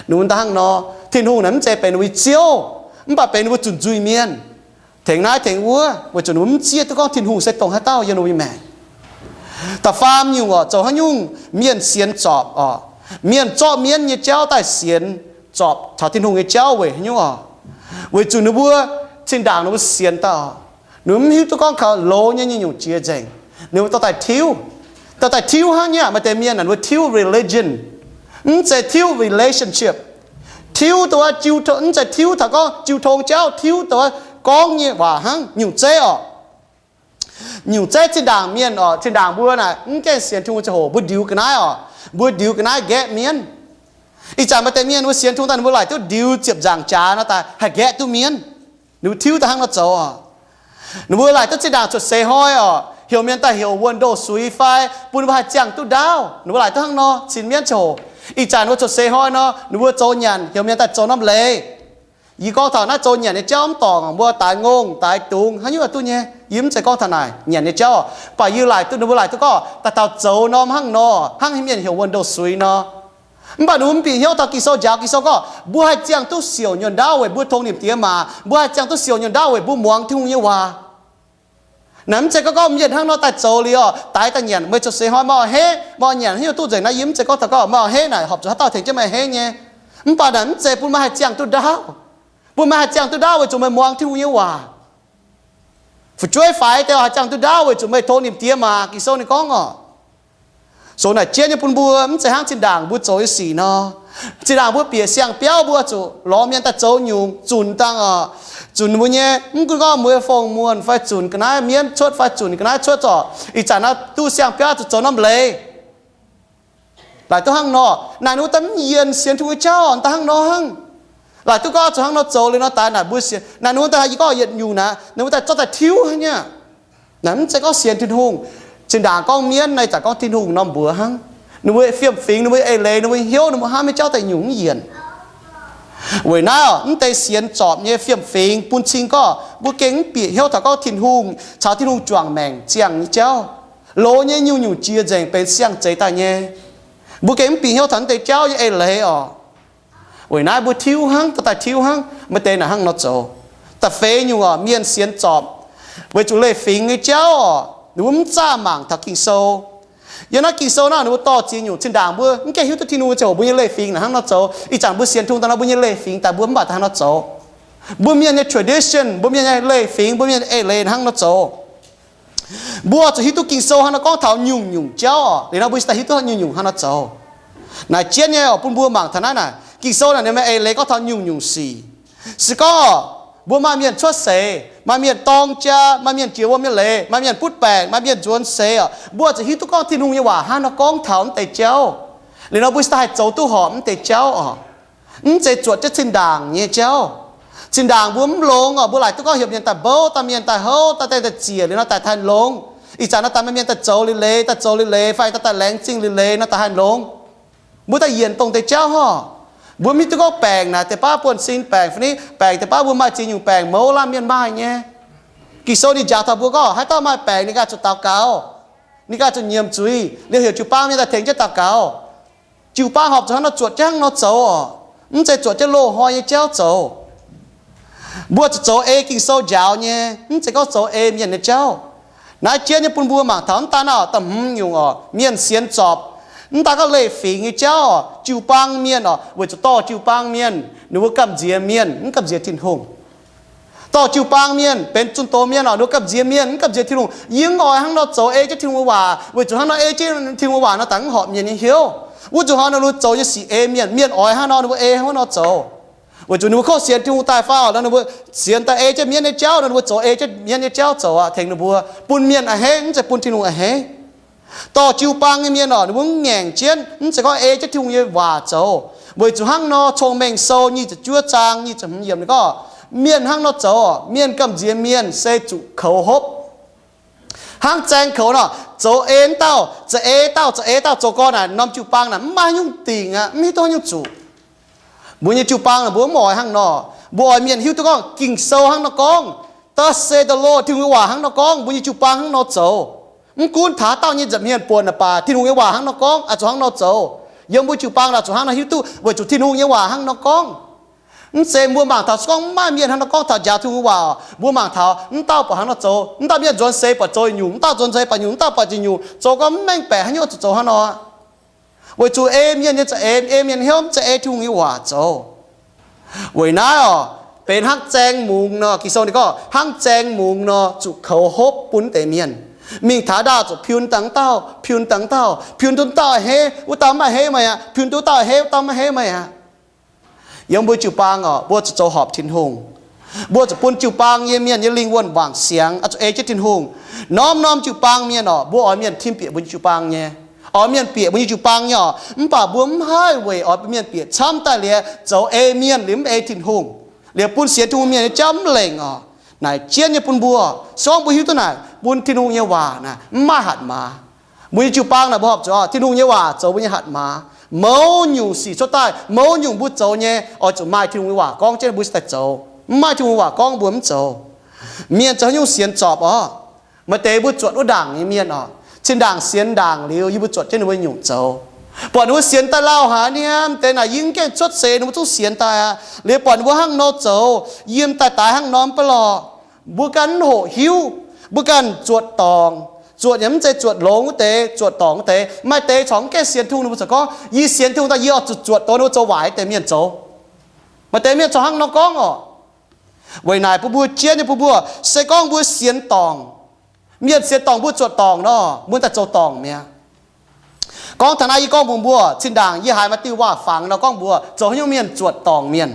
ninh mbuo hnangv nor, Tin-Hungh naaic mv zeiz benx ninh mbuo nyei Ziouv, mv baac benx ninh mbuo zunh nzuih mienh, tengx naaiv tengx wuov, weic zuqc ninh mbuo mv zieqv duqv gorngv Tin-Hungh se dongh haaix dauh yiem ninh mbuo nyei maengc. Da'faam nyungc oc, zoux haaix nyungc mienh sienx zorpc oc, mienh zorqv mienv nyei jauv daaih sienx zorpc taux Tin-Hungh nyei jauv weic haaix nyungc oc? Weic zuqc ninh mbuo zinh ndaangc ninh mbuo sienx daaih oc, ninh mbuo mv hiuv duqv gorngv kaux loz nyei nyungc-nyungc jiex nzengc. Ninh mbuo dorh daaih tiuv, dorh daaih tiuv hnangv nyei. Maaih deix mienh naaic ninh mbuo tiuv religion, mv zeiz tiuv relationship. Tiuv dongh wuov, mv zeiz tiuv taux gorngv jiu tong jauv, tiuv dongh wuov gorngv nyei waac hnangv. Nyungc zeiv oc, nyungc zeiv zinh ndaangc mienh oc, zinh ndaangc mbuo naaic mv gaengh sienx Tin-Hungh ziangh hoc mbuo ndiux ga'naaiv oc, mbuo ndiux ga'naaiv nqaeqv mienv. Ih zanc maaih deix mienh mbuo sienx Tin-Hungh daaih ninh mbuo laaic duqv ndiux ziepc nzaangc jaax nor daaih haih nqaeqv duqv mienv. Ninh mbuo tiuv daaih hnangv nor zoux oc. Ninh mbuo laaic duqv zinh ndaangc cuotv seix hnoi oc, heuc mienh daaih heuc wuonh ndoh suix fai bun ninh mbuo haih ziangh duqv ndaauv. Ninh mbuo laaic duqv hnangv nor cin mienv ziangh hoc. Ih zanc ninh mbuo cuotv seix hnoi nor ninh mbuo zoux nyanc heuc mienh daaih zoux norm leiz. Yie gorngv taux naaiv zoux nyanc nyei jauv mv dorngc, mbuo daix ngongh daix dungz haaix nyungc duqv nyei. Yie mv zeiz gorngv taux naaic nyanc nyei jauv, mv baac yie laaic duqv, ninh mbuo laaic duqv gorngv daaih taux zoux norm hnangv nor, hnangv mienh heuc wuonh ndoh suix nor. Mv baac ninh mbuo mv bieqc hnyouv taux Ging-Sou njaaux. Ging-Sou gorngv mbuo haih ziangh duqv siouc nyuonh ndaauv weic mbuo tongx nimc diex maac, mbuo haih ziangh duqv siouc nyuonh ndaauv weic mbuo muangx Tin-Hungh nyei waac. Naaic mv zeiz gorngv gorngv mienh hnangv nor daaih zoux liuz oc, daix daaih nyanc, meih cuotv seix hnoi meih oix henv, meih oix nyanc haaix nyungc duqv nzengc naaiv. Yie mv zeiz gorngv taux gorngv meih oix henv naaic, horpc zuqc haaix dauh tengx jienv meih henv nyei. Mv baac naaic mv zeiz bun meih haih ziangh duqv ndaauv. Bun meih haih ziangh duqv ndaauv weic zuqc meih muangx Tin-Hungh nyei waac. Fu'jueiv faix deix oc, haih ziangh duqv ndaauv weic zuqc meih tongx nimc diex maac. Ging-Sou ninh gorngv oc. Zoux naaic jienv nyei bun mbuo mv zeiz hnangv zinh ndaangc mbuo zoux nyei sic nor. Zinh ndaangc mbuo bieqc siang-biauv mbuo zuqc lorz mienh daaih zoux nyungc zunc dangh oc. Zunc mbuo nyei, mv gunv gorngv mbuo fongc muonh fai zunc ga'naaiv mienv cuotv fai zunc ga'naaiv cuotv zorc, ih zanc naaiv duqv siang-biauv zuqc zoux norm leiz. Laaic duqv hnangv nor, naaic ninh mbuo daaih mv yienc sienx Tin-Hungh nyei jauv daaih hnangv nor hnangv. Laaic duqv gorngv zuqc hnangv nor zoux liuz nor daaih naaic mbuo sienx, naaic ninh mbuo daaih yie gorngv yietc nyungc naaic ninh mbuo daaih zorqv daaih tiuv hnangv nyei. Naaic mv zeiz gorngv sienx Tin-Hungh. Zinh ndaangc gorngv mienv naaiv, ih zanc gorngv Tin-Hungh nor mbuox hnangv. Ninh mbuo fiem-fingx, ninh mbuo eix leiz, ninh mbuo hnyouv, ninh mbuo hnamv nyei jauv daaih nyungc mv yienc. Weic naaiv mv deix sienx zorpc nyei fiem-fingx bun cing gorngv mbuo gengh mv bieqc hnyouv taux gorngv Tin-Hungh caux Tin-Hungh juangc maengc ziangh nyei jauv. Loz nyei nyungc-nyungc jiex nzengc benx siang-zeix daaih nyei. Mbuo gengh mv bieqc hnyouv taux mv deix jauv nyei eix leiz oc. Weic naaiv mbuo tiuv hnangv, dorh daaih tiuv hnangv. Maaih deix naaic hnangv nor zoux. Da'feix nyungc oc, mienh sienx zorpc weic zuqc leiz-fingx nyei jauv oc, ninh mbuo mv zaah mangc taux Ging-Sou. Yiem naaiv Ging-Sou naaiv ninh mbuo dorh ziex nyungc. Zinh ndaangc mbuo mv gaengh hiuv duqv Tin-Hungh ziangh hoc mbuo nyei leiz-fingx naaic hnangv nor zoux. Ih zanc mbuo sienx Tin-Hungh daaih nor mbuo nyei leiz-fingx daaih mbuo mv baac daaih hnangv nor zoux. Mbuo mienh nyei tradition, mbuo mienh nyei leiz-fingx, mbuo mienh eix leiz hnangv nor zoux. Mbuo zuqc hiuv duqv Ging-Sou hnangv nor gorngv taux nyungc-nyungc jauv oc. Liuz nor mbuo cingx daaih hiuv duqv nyungc-nyungc hnangv nor zoux. Naaic jienv nyei oc, bun mbuo mangc taux naaiv naaic Ging-Sou naaic ninh maaih eix leiz gorngv taux nyungc-nyungc sic. Se gorngv oc, mbuo maaih mienh cuotv seix, maaih mienh dorng jaa, maaih mienh jiex wuom nyei leiz, maaih mienh butv baengc, maaih mienh nzuonx seix oc, mbuo zuqc hiuv duqv gorngv Tin-Hungh nyei waac hnangv nor gorngv taux mv deix jauv. Liuz nor mbuo cingx daaih haih zoux duqv horpc mv deix jauv oc. Mv zeiz zuotc jienv zinh ndaangc nyei jauv. Zinh ndaangc mbuo mv longx oc, mbuo laaic duqv gorngv heuc mienh daaih mbouv, daaih mienh daaih houv, daaih daaih daaih ziec liuz nor daaih taaih longx. Ih zanc nor daaih maaih mienh daaih zoux liuz leiz, daaih zoux liuz leiz, fai daaih daaih laengz zingh liuz leiz nor daaih haaix longx. Mbuo daaih yienc dongh deix jauv hov. Mbuo mv hiuv duqv gorngv baengc naaic deix baav buonv-sin baengc fai ni, baengc deix baav mbuo maaih ziex nyungc baengc mouz lamh mienh maaih nyei. Ging-Sou ninh njaaux taux mbuo gorngv haaix dauh maaih baengc ninh ganh zuqc daux gaux, ninh ganh zuqc nyiemc zuiz liuz heuc jiu-baang mienh daaih tengx jienv daux gaux. Jiu-baang horpc zuqc hnangv nor zuotc jangv nor zoux oc. Mv zeiz zuotc jienv loz-hnoi nyei jauv zoux. Mbuo zuqc zoux ei Ging-Sou njaaux nyei, mv zeiz gorngv zoux ei mienh nyei jauv. Naaiv jienv nyei bun mbuo mangc taux mv daan naaiv oc, da'hmz nyungc oc, mienh sienx zorpc. Mv daan gorngv leiz-fingx nyei jauv oc, jiu-baang mienh oc, weic zuqc dorh jiu-baang mienh, ninh mbuo gamh nziex mienh, mv gamh nziex Tin-Hungh. Dorh jiu-baang mienh benx zunh doz mienh oc, ninh mbuo gamh nziex mienh, mv gamh nziex Tin-Hungh. Yie mv oix hnangv nor zoux ei jienv Tin-Hungh waac, weic zuqc hnangv nor ei jienv Tin-Hungh waac nor daaih mv horpc mienh nyei hnyouv. Wuov nzunc hnoi ninh mbuo zoux nyei sic ei mienh, mienh oix hnangv nor ninh mbuo ei hnangv nor zoux. Weic zuqc ninh mbuo kov sienx Tin-Hungh daaih fai oc, ninh mbuo sienx daaih ei jienv mienv nyei jauv, ninh mbuo zoux ei jienv mienv nyei jauv zoux oc, tengx ninh mbuo bun mienh a'hneiv, mv zeiz bun Tin-Hungh a'hneiv. Dorh jiu-baang nyei mienh oc, ninh mbuo mv ngaengc jienv, mv zeiz gorngv ei jienv Tin-Hungh nyei waac zoux. Weic zuqc hnangv nor Cong-Mengh Sou nyic ziepc juov zaang nyic ziepc hmz yiemc ninh gorngv, mienh hnangv nor zoux oc, mienh gamh nziex mienh se zuqc koux hopv. Hnangv zaeng koux nor, zoux ei wuov dauh, za'eix dauh, za'eix dauh zoux gau naaic, norm jiu-baang naaic mv maaih haaix nyungc dingc aqv, mv hiuv duqv haaix nyungc zuqc. Mbuo nyei jiu-baang naaic mbuo mv oix hnangv nor. Mbuo oix mienh hiuv duqv gorngv Ging-Sou hnangv nor gorngv, Thus saith the Lord, Tin-Hungh nyei waac hnangv nor gorngv, mbuo nyei jiu-baang hnangv nor zoux. Mv gunv taux dauh nyei nza'hmien buonc naaic baac Tin-Hungh nyei waac hnangv nor gorngv, oix zuqc hnangv nor zoux. Yiem mbuo jiu-baang naaic zuqc hnangv nor hiuv duqv weic zuqc Tin-Hungh nyei waac hnangv nor gorngv. Mv zeiz mbuo mangc taux se gorngv mv maaih mienh hnangv nor gorngv taux njaaux Tin-Hungh waac, mbuo mangc taux mv dauh buatc hnangv nor zoux, mv dauh mienh nzuonx seix buatc zoux nyungc, mv dauh nzuonx seix buatc nyungc, mv dauh buatc nzengc nyungc, zoux gorngv mv mengh baeqc haaix nyungc oix zuqc zoux hnangv nor. Weic zuqc ei mienh nyei za'eix, ei mienh hnyouv mv zeiz ei Tin-Hungh nyei waac zoux. Weic naaiv oc, benx hnangv zaeng mungz nor, Ging-Sou ninh gorngv hnangv zaeng mungz nor zuqc koux hopv bun deix mienh. Mingh taux ndaauh zuqc piun dangh dauh, piun dangh dauh, piun duqv dauh a'hneiv, wuov dauh mv a'hneiv meih aqv, piun duqv dauh a'hneiv, wuov dauh mv a'hneiv meih aqv. Yiem mbuo jiu-baang oc, mbuo zuqc zoux horpc Tin-Hungh. Mbuo zuqc bun jiu-baang nyei mienh nyei lingh wuonh wangc siangx, oix zuqc ei jienv Tin-Hungh. Norm-norm jiu-baang mienh oc, mbuo oix mienh tim bieqc mbuo nyei jiu-baang nyei, oix mienh bieqc mbuo nyei jiu-baang nyei oc. Mv baac mbuo mv haih weic oix mienh bieqc camv daaih liuz zoux ei mienh liuz mv ei Tin-Hungh, liuz bun sienx Tin-Hungh mienh nyei jauv mv lengc oc. Naaic jienv nyei bun mbuo, se gorngv mbuo hiuv duqv naaic, bun Tin-Hungh nyei waac naaic mv maaih hatc maaz. Mbuo nyei jiu-baang naaic mbuo horpc zuqc Tin-Hungh nyei waac zoux mbuo nyei hatc maaz. Mouz nyungc sic cuotv daaih, mouz nyungc mbuo zoux nyei, oix zuqc maaih Tin-Hungh nyei waac gorngv jienv mbuo cingx daaih zoux. Mv maaih Tin-Hungh waac gorngv mbuo mv zoux. Mienh zoux haaix nyungc sienx zorpc oc. Maaih deix mbuo zuotc wuov ndaangc nyei mienh oc, cin-ndaangc sienx ndaangc liuz, yie mbuo zuotc jienv ninh mbuo nyungc zoux. Buatc ninh mbuo sienx daaih lauh haic niaa, deix naaic yie mv gaengh cuotv seix ninh mbuo zungv sienx daaih aqv. Liuz buatc ninh mbuo hnangv nor zoux, yie daaih daaih hnangv nor mv baac lorqc. Mbuo ganh mv hoqc hiuv, mbuo ganh zuotc dorngc. Zuotc yaac mv zeiz zuotc longx wuov deix, zuotc dorngc wuov deix. Maaih deix corc mv gaengh sienx Tin-Hungh ninh mbuo ziouc gorngv, yie sienx Tin-Hungh daaih yie oix zuqc zuotc dongh ninh mbuo zoux waaic wuov deix mienh zoux. Maaih deix mienh corc hnangv nor gorngv oc. Weic naaic bun mbuo jienv nyei bun mbuo, se gorngv mbuo sienx dorngc, mienh sienx dorngc mbuo zuotc dorngc nor, mbuo daaih zoux dorngc mi'aqv. Gorngv taux naaiv yie gorngv mbuox mbuo, zinh ndaangc yie haiz maaih diuh waac-fangx nor gorngv mbuox zoux haaix nyungc mienh zuotc dorngc mienh.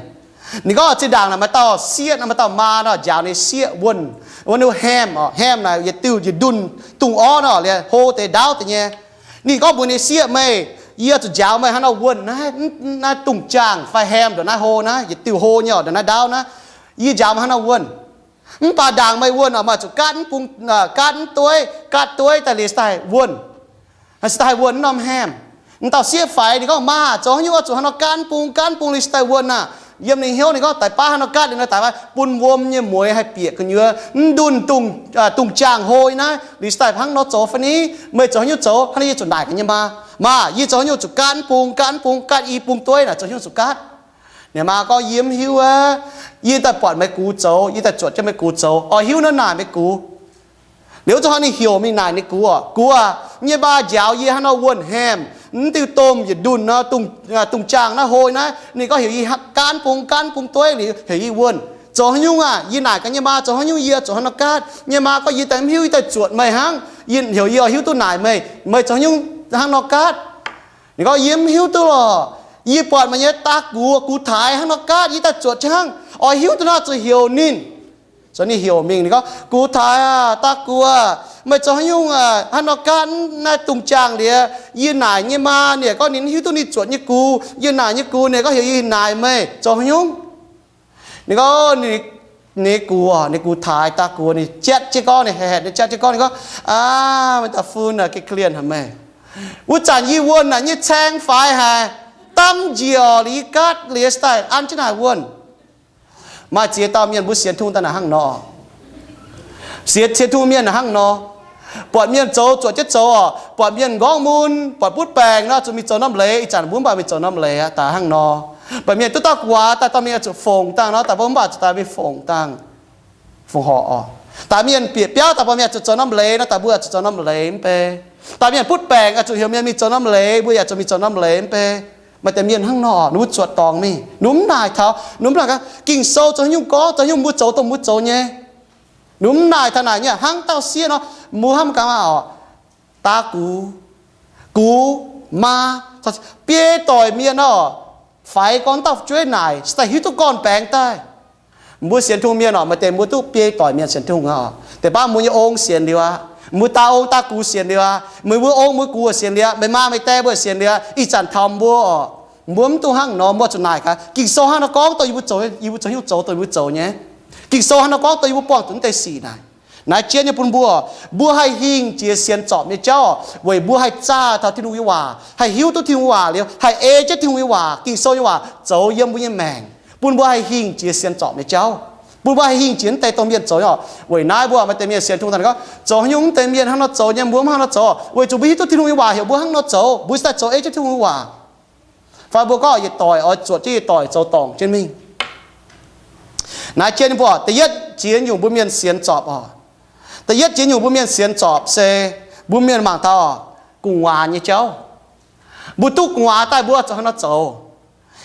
Ninh gorngv zinh ndaangc naaic maaih dauh sieqv nor, maaih dauh maa nor njaaux ninh sieqv wuonh, wuonh ham oc. Ham naaic yietc diuh yietc ndunh dungz orv nor, liuz hlo deix ndaauv deix nyei. Ninh gorngv mbuox ninh sieqv, meih, yie zuqc njaaux meih hnangv nor wuonh naaiv, naaiv dungz jaangh fai ham ndongc naaiv hlo naaiv, yietc diuh hlo nyei oc, ndongc naaiv ndaauv naaiv, yie njaaux meih hnangv nor wuonh. Mv baac ndaangc meih wuonh oc, meih zuqc gaatv mv bung, gaatv mv dueiv, gaatv dueiv daaih liuz cingx daaih wuonh. Cingx daaih haih wuonh wuov norm ham. M'dauh sieqv faix ninh gorngv, maah, zoux haaix nyungc oix zuqc hnangv nor gaatv mv bung, gaatv mv bung liuz cingx daaih wuonh aah? Yiem ninh hnyouv ninh gorngv, daaih baav hnangv nor gaatv liuz nor daaih bun wuom nyei mueiz haih bieqc gu'nyuoz mv ndunh dungz jaangh hlo naaiv, liuz cingx daaih hnangv nor zoux fai ni? Meih zoux haaix nyungc zoux? Hnangv naaiv yie zuqc naaic gaax nyei maa, maah, yie zoux haaix nyungc zuqc gaatv mv bung, gaatv mv bung, gaatv i bung dueiv naaic zoux haaix nyungc zuqc gaatv? Ninh maa gorngv, yie mv hiuv aqv. Yie daaih buatc meih gux zoux, yie daaih zuotc jienv meih gux zoux, oix hiuv naaiv naaic meih gux. Liuz zuqc hnangv ninh heuc mingh naaic ninh gux oc, gux aah, yie nyei maa njaaux yie hnangv nor wuonh ham, mv diuh domh yietc ndunh nor, dungz jaangh naaiv hlo naaiv, ninh gorngv heuc yie gaatv mv bung, gaatv mv bung dueiv liuz heuc yie wuonh. Zoux haaix nyungc aah? Yie naaic gaax nyei maa, zoux haaix nyungc yie zuqc hnangv nor gaatv? Nyei maa gorngv, yie daaih mv hiuv, yie daaih zuotc meih hnangv. Yie heuc yie oix hiuv duqv naaic meih, meih zoux haaix nyungc hnangv nor gaatv? Ninh gorngv, yie mv hiuv duqv lorqc. Yie buatc meih nyei daa gux, gux taaix hnangv nor gaatv, yie daaih zuotc jienv hnangv, oix hiuv duqv nor zuqc heuc ninh. Zoux ninh heuc mingh, ninh gorngv, gux taaix aah, daa gux aah, meih zoux haaix nyungc hnangv nor gaatv? Naaiv dungz jaangh liuz, yie naaic nyei maa ninh gorngv ninh mv hiuv duqv ninh zuotc nyei gux. Yie naaic nyei gux ninh gorngv heuc yie naaic meih, zoux haaix nyungc? Ninh gorngv, ninh gux, ninh gux taaix, daa gux, ninh jatv jienv gorngv, ninh haeqv haeqv ninh jatv jienv gorngv, ninh gorngv, aav, meih dauh fun aah, ga'klienx haic meih. Wuov zanc yie wuonh naaic nyei caeng faix haic, damv njiec liuz yie gaatv liuz cingx daaih an jienv naaic wuonh. Maaih ziex dauh mienh mbuo sienx Tin-Hungh daaih naaic hnangv nor. Sienx, sienx Tin-Hungh mienh naaic hnangv nor. Buatc mienh zoux zuotc jienv zoux oc, buatc mienh nqorngv mun, buatc butv baengc nor zuqc mingh zoux norm leiz, ih zanc mbuo mv baac mingh zoux norm leiz aqv, daaih hnangv nor. Buatc mienh duqv dauh gu'nguaaz daaih, dauh mienh zuqc fongc dangh nor, daaih mbuo mv baac zuqc daaih mingh fongc dangh, fongc horc oc. Daaih mienh bieqc biauv daaih, buatc mienh zuqc zoux norm leiz nor, daaih mbuo zuqc zoux norm leiz mv bei. Daaih mienh butv baengc zuqc heuc mienh mingh zoux norm leiz, mbuo yaac zuqc mingh zoux norm leiz mv bei. Maaih deix mienh hnangv nor, ninh mbuo zuotc dorngc mingh, ninh mbuo mv naaic taux, ninh mbuo mv naaic gaax Ging-Sou zoux haaix nyungc gorngv, zoux haaix nyungc mbuo zoux dongh mbuo zoux nyei. Ninh mbuo mv naaic taux naaic nyei, hnangv dauh sieqv nor, mbuo hnamv gaax maah oc. Daa gux, gux, maa, biei doic mienh nor, faix gorngv dauh fu'jueiv naaic, cingx daaih hiuv duqv gorn-baengx daaih. Mbuo sienx Tin-Hungh mienh oc, maaih deix mbuo duqv biei doic mienh sienx Tin-Hungh oc. Deix baav mbuo nyei ong sienx liuz aqv, mbuo daa ong daa gux sienx liuz aqv, meih mbuo ong mbuo gux sienx liuz aqv, meih maa meih daeh mbuo sienx liuz aqv, ih zanc taux mbuo oc. Mbuo mv dungx hnangv nor, mbuo zuqc naaic gaax Ging-Sou hnangv nor gorngv dongh yie mbuo zoux, yie mbuo zoux haaix nyungc zoux dongh yie mbuo zoux nyei. Ging-Sou hnangv nor gorngv dongh yie mbuo buangh zuqc naaiv deix sic naaic. Naaiv jienv nyei bun mbuo, mbuo haih hingh jiex sienx zorpc nyei jauv weic mbuo haih zaah taux Tin-Hungh nyei waac, haih hiuv duqv Tin-Hungh waac liuz haih ei jienv Tin-Hungh nyei waac, Ging-Sou nyei waac zoux yiem mbuo nyei maengc, bun mbuo haih hingh jiex sienx zorpc nyei jauv, bun mbuo haih hingh jiex mv deix domh mienh zoux nyei oc. Weic naaiv mbuo maaih deix mienh sienx Tin-Hungh daaih gorngv, zoux haaix nyungc mv deix mienh hnangv nor zoux nyei, mbuo mv hnangv nor zoux, weic zuqc mbuo hiuv duqv Tin-Hungh nyei waac heuc mbuo hnangv nor zoux, mbuo daaih zoux ei jienv Tin-Hungh nyei waac. Fai mbuo gorngv yietc doic oix zuotc jienv yietc doic zoux dorngc jienv mingh. Naaiv jienv mbuo da'yietv jiex nyungc mbuo mienh sienx zorpc oc. Da'yietv jiex nyungc mbuo mienh sienx zorpc se mbuo mienh mangc taux gu'nguaaz nyei jauv. Mbuo duqv gu'nguaaz daaih mbuo zuqc hnangv nor zoux.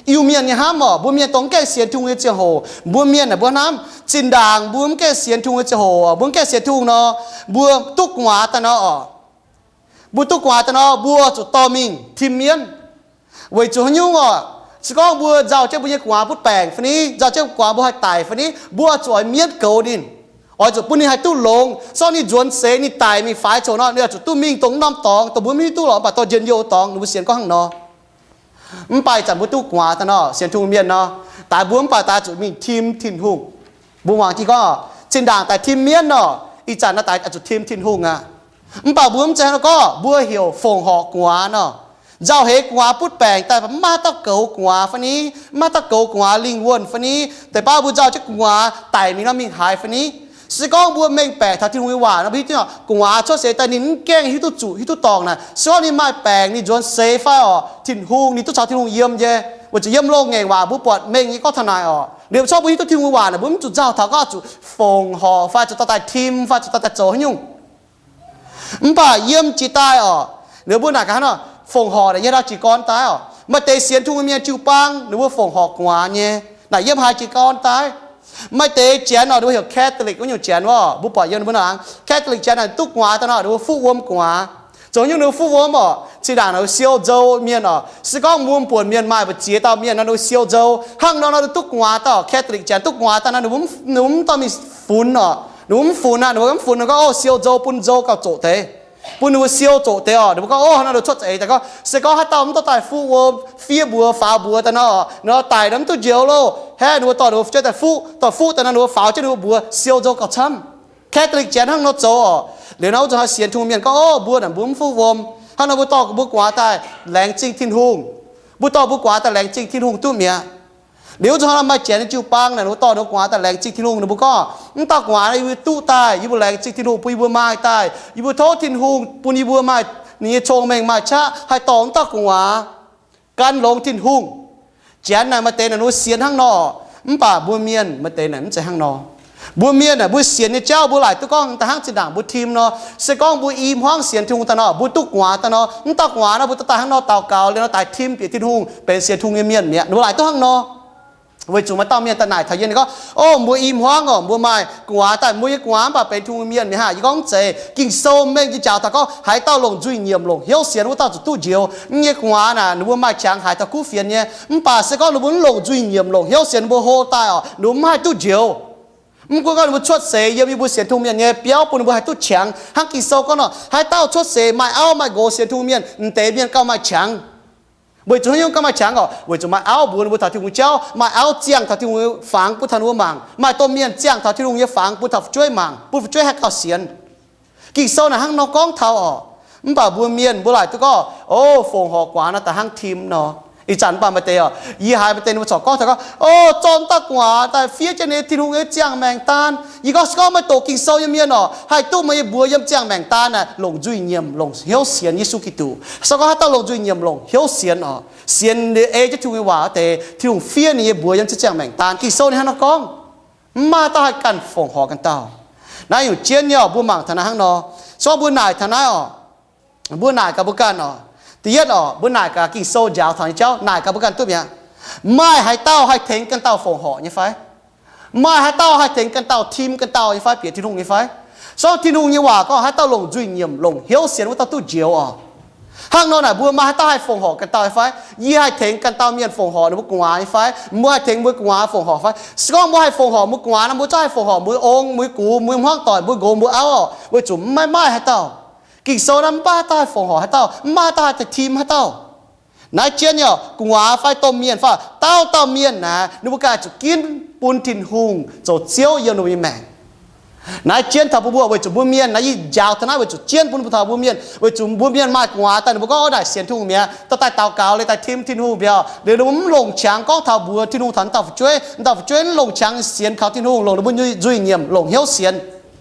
Iu-Mienh nyei hnamv oc, mbuo mienh dongh mv gaengh sienx Tin-Hungh nyei ziangh hoc, mbuo mienh naaic mbuo hnamv zinh ndaangc mbuo mv gaengh sienx Tin-Hungh nyei ziangh hoc, mbuo mv gaengh sienx Tin-Hungh nor, mbuo duqv gu'nguaaz daaih nor oc. Mbuo duqv gu'nguaaz daaih nor, mbuo zuqc dorh mingh tim mienv. Weic zuqc haaix nyungc oc? Se gorngv mbuo nzauh jienv mbuo nyei gu'nguaaz butv baengc fai ni, nzauh jienv gu'nguaaz mbuo haih daic fai ni, mbuo zuqc oix mienv goux ninh, oix zuqc bun ninh haih duqv longx. Se gorngv ninh nzuonx seix, ninh daic mingh faix coc nor, ninh oix zuqc duqv mingh dongh norm dorngx dongh mbuo mv hiuv duqv lorqc, mv baac dorh njien-youh dorngx, ninh mbuo sienx gorngv hnangv nor. Mv baac ih zanc mbuo duqv gu'nguaaz daaih nor, sienx Tin-Hungh mienh nor, daaih mbuo mv baac daaih zuqc mingh tim Tin-Hungh. Mbuo muangx jienv gorngv, zinh ndaangc daaih tim mienv nor, ih zanc naaiv daaih zuqc tim Tin-Hungh aqv. Mv baac mbuo mv zeiz hnangv nor gorngv mbuo heuc fongc horc gu'nguaaz nor. Nzauh heix gu'nguaaz butv baengc daaih mv maaih dauh goux gu'nguaaz fai ni, mv maaih dauh goux gu'nguaaz lingh wuonh fai ni, deix baav mbuo nzauh jienv gu'nguaaz daic mingh nor mingh haaix fai ni. Se gorngv mbuo mengh baeqc taux Tin-Hungh nyei waac nor, mbuo hiuv duqv gu'nguaaz cuotv seix daaih ninh mv gaengh hiuv duqv zuqc, hiuv duqv dorngc naaic. Se gorngv ninh maaih baengc, ninh nzuonx seix fai oc, Tin-Hungh ninh duqv caux Tin-Hungh yiem nyei. Weic zuqc yiem loz-ngaengc waac mbuo buatc mengh nyei gorngv taux naaic oc. Liuz se gorngv mbuo hiuv duqv Tin-Hungh nyei waac naaic, mbuo mv zuqc nzauh taux gorngv zuqc fongc horc fai zuqc dorh daaih tim fai zuqc dorh daaih zoux haaix nyungc. Mv baac yiem jiex daaih oc, liuz mbuo naaic gaax hnangv nor, fongc horc naaic yiem haaix dauh jiez gorn daaih oc? Maaih deix sienx Tin-Hungh mienh jiu-baang ninh mbuo fongc horc gu'nguaaz nyei. Naaic yiem haaix jiez gorn daaih? Maaih deix janx oc, ninh mbuo heuc Catholic wuov nyungc janx oc, mbuo buatc yiem ninh mbuo naaic Catholic janx naaic duqv gu'nguaaz daaih nor, ninh mbuo fuqv wuom gu'nguaaz. Zoux haaix nyungc ninh mbuo fuqv wuom oc? Zinh ndaangc ninh mbuo siou nzou mienh oc. Se gorngv mbuo mbuonc mienh maaih mbu'ziex dauh mienh nor, ninh mbuo siou nzou. Hnangv nor nor ninh duqv gu'nguaaz daaih oc, Catholic janx duqv gu'nguaaz daaih nor, ninh mbuo mv, ninh mbuo mv dorh mingh funx oc. Ninh mbuo mv funx aqv, ninh mbuo mv funx nor gorngv, o, siou nzou bun nzou gauh zoqc deix. Bun ninh mbuo siou zoqc deix oc. Ninh mbuo gorngv, o, hnangv nor ninh mbuo cuotv za'eix daaih gorngv, se gorngv haaix dauh mv dorh daaih fuqv wuom, fiev mbuox faaux mbuox daaih nor, nor daic nor mv duqv njoux loh. Hnangv ninh mbuo dorh ninh mbuo fu'jueiv daaih fuqv, dorh fuqv daaih nor ninh mbuo faaux jienv ninh mbuo mbuox siou nzou gauh camv. Catholic janx hnangv nor zoux oc. Liuz nor wuov zanc haih sienx Tin-Hungh mienh gorngv, o, mbuo naaic mbuo mv fuqv wuom. Hnangv nor mbuo dorh mbuo gu'nguaaz daaih laengz zingh Tin-Hungh. Mbuo dorh mbuo gu'nguaaz daaih laengz zingh Tin-Hungh duqv mi'aqv. Liuz wuov zanc maaih janx nyei jiu-baang naaic, ninh mbuo dorh ninh mbuo gu'nguaaz daaih laengz zingh Tin-Hungh. Ninh mbuo gorngv, mv dauh gu'nguaaz naaiv yie mbuo duqv daaih, yie mbuo laengz zingh Tin-Hungh bun yie mbuo maaih daaih. Yie mbuo tov Tin-Hungh bun yie mbuo maaih ninh nyei cong-mengh maaih qaqv haih dorh mv dauh gu'nguaaz gan longx Tin-Hungh. Janx naaic maaih deix naaic ninh mbuo sienx hnangv nor, mv baac mbuo mienh maaih deix naaic mv zeiz hnangv nor. Mbuo mienh naaic mbuo sienx nyei jauv mbuo laaic duqv gorngv daaih hnangv zinh ndaangc mbuo tim nor. Se gorngv mbuo i hmuangv sienx Tin-Hungh daaih nor, mbuo duqv gu'nguaaz daaih nor, mv dauh gu'nguaaz naaiv mbuo dorh daaih hnangv nor daux gaux liuz nor daaih tim bieqc Tin-Hungh benx sienx Tin-Hungh nyei mienh mi'aqv. Ninh mbuo laaic duqv hnangv nor. Weic zuqc maaih dauh mienh daaih naaic taux yie, ninh gorngv, o, mbuo i hmuangv oc, mbuo maaih gu'nguaaz daaih, mbuo nyei gu'nguaaz mv baac benx Tin-Hungh mienh mi'aqv. Yie gorngv mv zeiz. Ging-Sou mengh jiex njaaux taux gorngv haaix dauh longc nzuih nyiemc longc hnyouv sienx wuov dauh zuqc duqv njoux. Ninh nyei gu'nguaaz naaic ninh mbuo maaih qangx haaix taux kuv fienx nyei. Mv baac se gorngv ninh mbuo mv longc nzuih nyiemc longc hnyouv sienx, ninh mbuo hlo daaih oc, ninh mbuo mv haih duqv njoux. Mv gunv gorngv ninh mbuo cuotv seix yiem yie mbuo sienx Tin-Hungh mienh nyei biauv bun ninh mbuo haih duqv qangx. Hnangv Ging-Sou gorngv nor, haaix dauh cuotv seix maaih auv maaih nqox sienx Tin-Hungh mienh, m'deix mienh gauh maaih qangx. Weic zuqc haaix nyungc gauh maaih qangx oc? Weic zuqc maaih auv mbuox ninh mbuo taux Tin-Hungh jauv, maaih auv ziangh taux Tin-Hungh nyei fangx bun taux ninh mbuo mangc, maaih domh mienh ziangh taux Tin-Hungh nyei fangx bun taux fu'jueiv mangc, bun fu'jueiv haih gauh sienx. Ging-Sou naaic hnangv nor gorngv taux oc. Mv baac mbuo mienh mbuo laaic duqv gorngv, o, fongc horc gu'nguaaz naaiv daaih hnangv tim nor. Ih zanc mv baac maaih deix oc, yie haiz maaih deix ninh mbuo corc gorngv taux gorngv, o, zorqv mv dauh gu'nguaaz daaih fiev jienv ninh Tin-Hungh nyei ziangh maengc daan. Yie gorngv se gorngv maaih doqc Ging-Sou nyei mienh oc, haih duqv meih nyei mbuox yiem ziangh maengc daan naaic longc nzuih nyiemc longc hnyouv sienx Yesu Giduc. Se gorngv haaix dauh longc nzuih nyiemc longc hnyouv sienx oc, sienx ei jienv Tin-Hungh nyei waac wuov deix, Tin-Hungh fiev ninh nyei mbuox yiem jienv ziangh maengc daan. Ging-Sou ninh hnangv nor gorngv. Mv maaih dauh haih ganh fongc horc ganh dauh. Naaiv nyungc jienv nyei oc, mbuo mangc taux naaiv hnangv nor. Se gorngv mbuo naaic taux naaiv oc, mbuo naaic gaax mbuo ganh oc. Da'yietv oc, mbuo naaic gaax Ging-Sou njaaux taux nyei jauv, naaic gaax mbuo ganh duqv mi'aqv. Maaih haaix dauh haih tengx ganh dauh fongc horc nyei fai? Maaih haaix dauh haih tengx ganh dauh tim ganh dauh nyei fai, bieqc Tin-Hungh nyei fai? Se gorngv Tin-Hungh nyei waac gorngv haaix dauh longc nzuih nyiemc longc hnyouv sienx wuov dauh duqv njoux oc. Hnangv nor naaic mbuo maaih haaix dauh haih fongc horc ganh dauh nyei fai? Yie haih tengx ganh dauh mienh fongc horc ninh mbuo gu'nguaaz nyei fai? Mbuo haih tengx mbuo gu'nguaaz fongc horc fai? Se gorngv mbuo haih fongc horc mbuo gu'nguaaz nor, mbuo zungv haih fongc horc mbuo ong, mbuo gux, mbuo hmuangv doic, mbuo nqox, mbuo auv oc. Weic zuqc maiv maaih haaix dauh. Ging-Sou naaiv mv baac haaix dauh haih fongc horc haaix dauh, mv baac haaix dauh haih tengx tim haaix dauh. Naaiv jienv nyei oc, gu'nguaaz fai domh mienh fai dauh dauh mienh naaic, ninh mbuo ganh zuqc ginv bun Tin-Hungh zoux Ziouv yiem ninh mbuo nyei maengc. Naaiv jienv taux bun mbuo, weic zuqc mbuo mienh naaiv, yie njaaux taux naaiv weic zuqc jienv bun taux mbuo mienh, weic zuqc mbuo mienh maaih gu'nguaaz daaih, ninh mbuo gorngv, Orv, naaic sienx Tin-Hungh mi'aqv, daaih daaih daux gaux liuz daaih tim Tin-Hungh mi'aqv. Liuz ninh mbuo mv longc qangx gorngv taux mbuox Tin-Hungh taux dauh fu'jueiv, dauh fu'jueiv mv longc qangx sienx kaux Tin-Hungh, longc ninh mbuo nzuih nyiemc longc hnyouv sienx.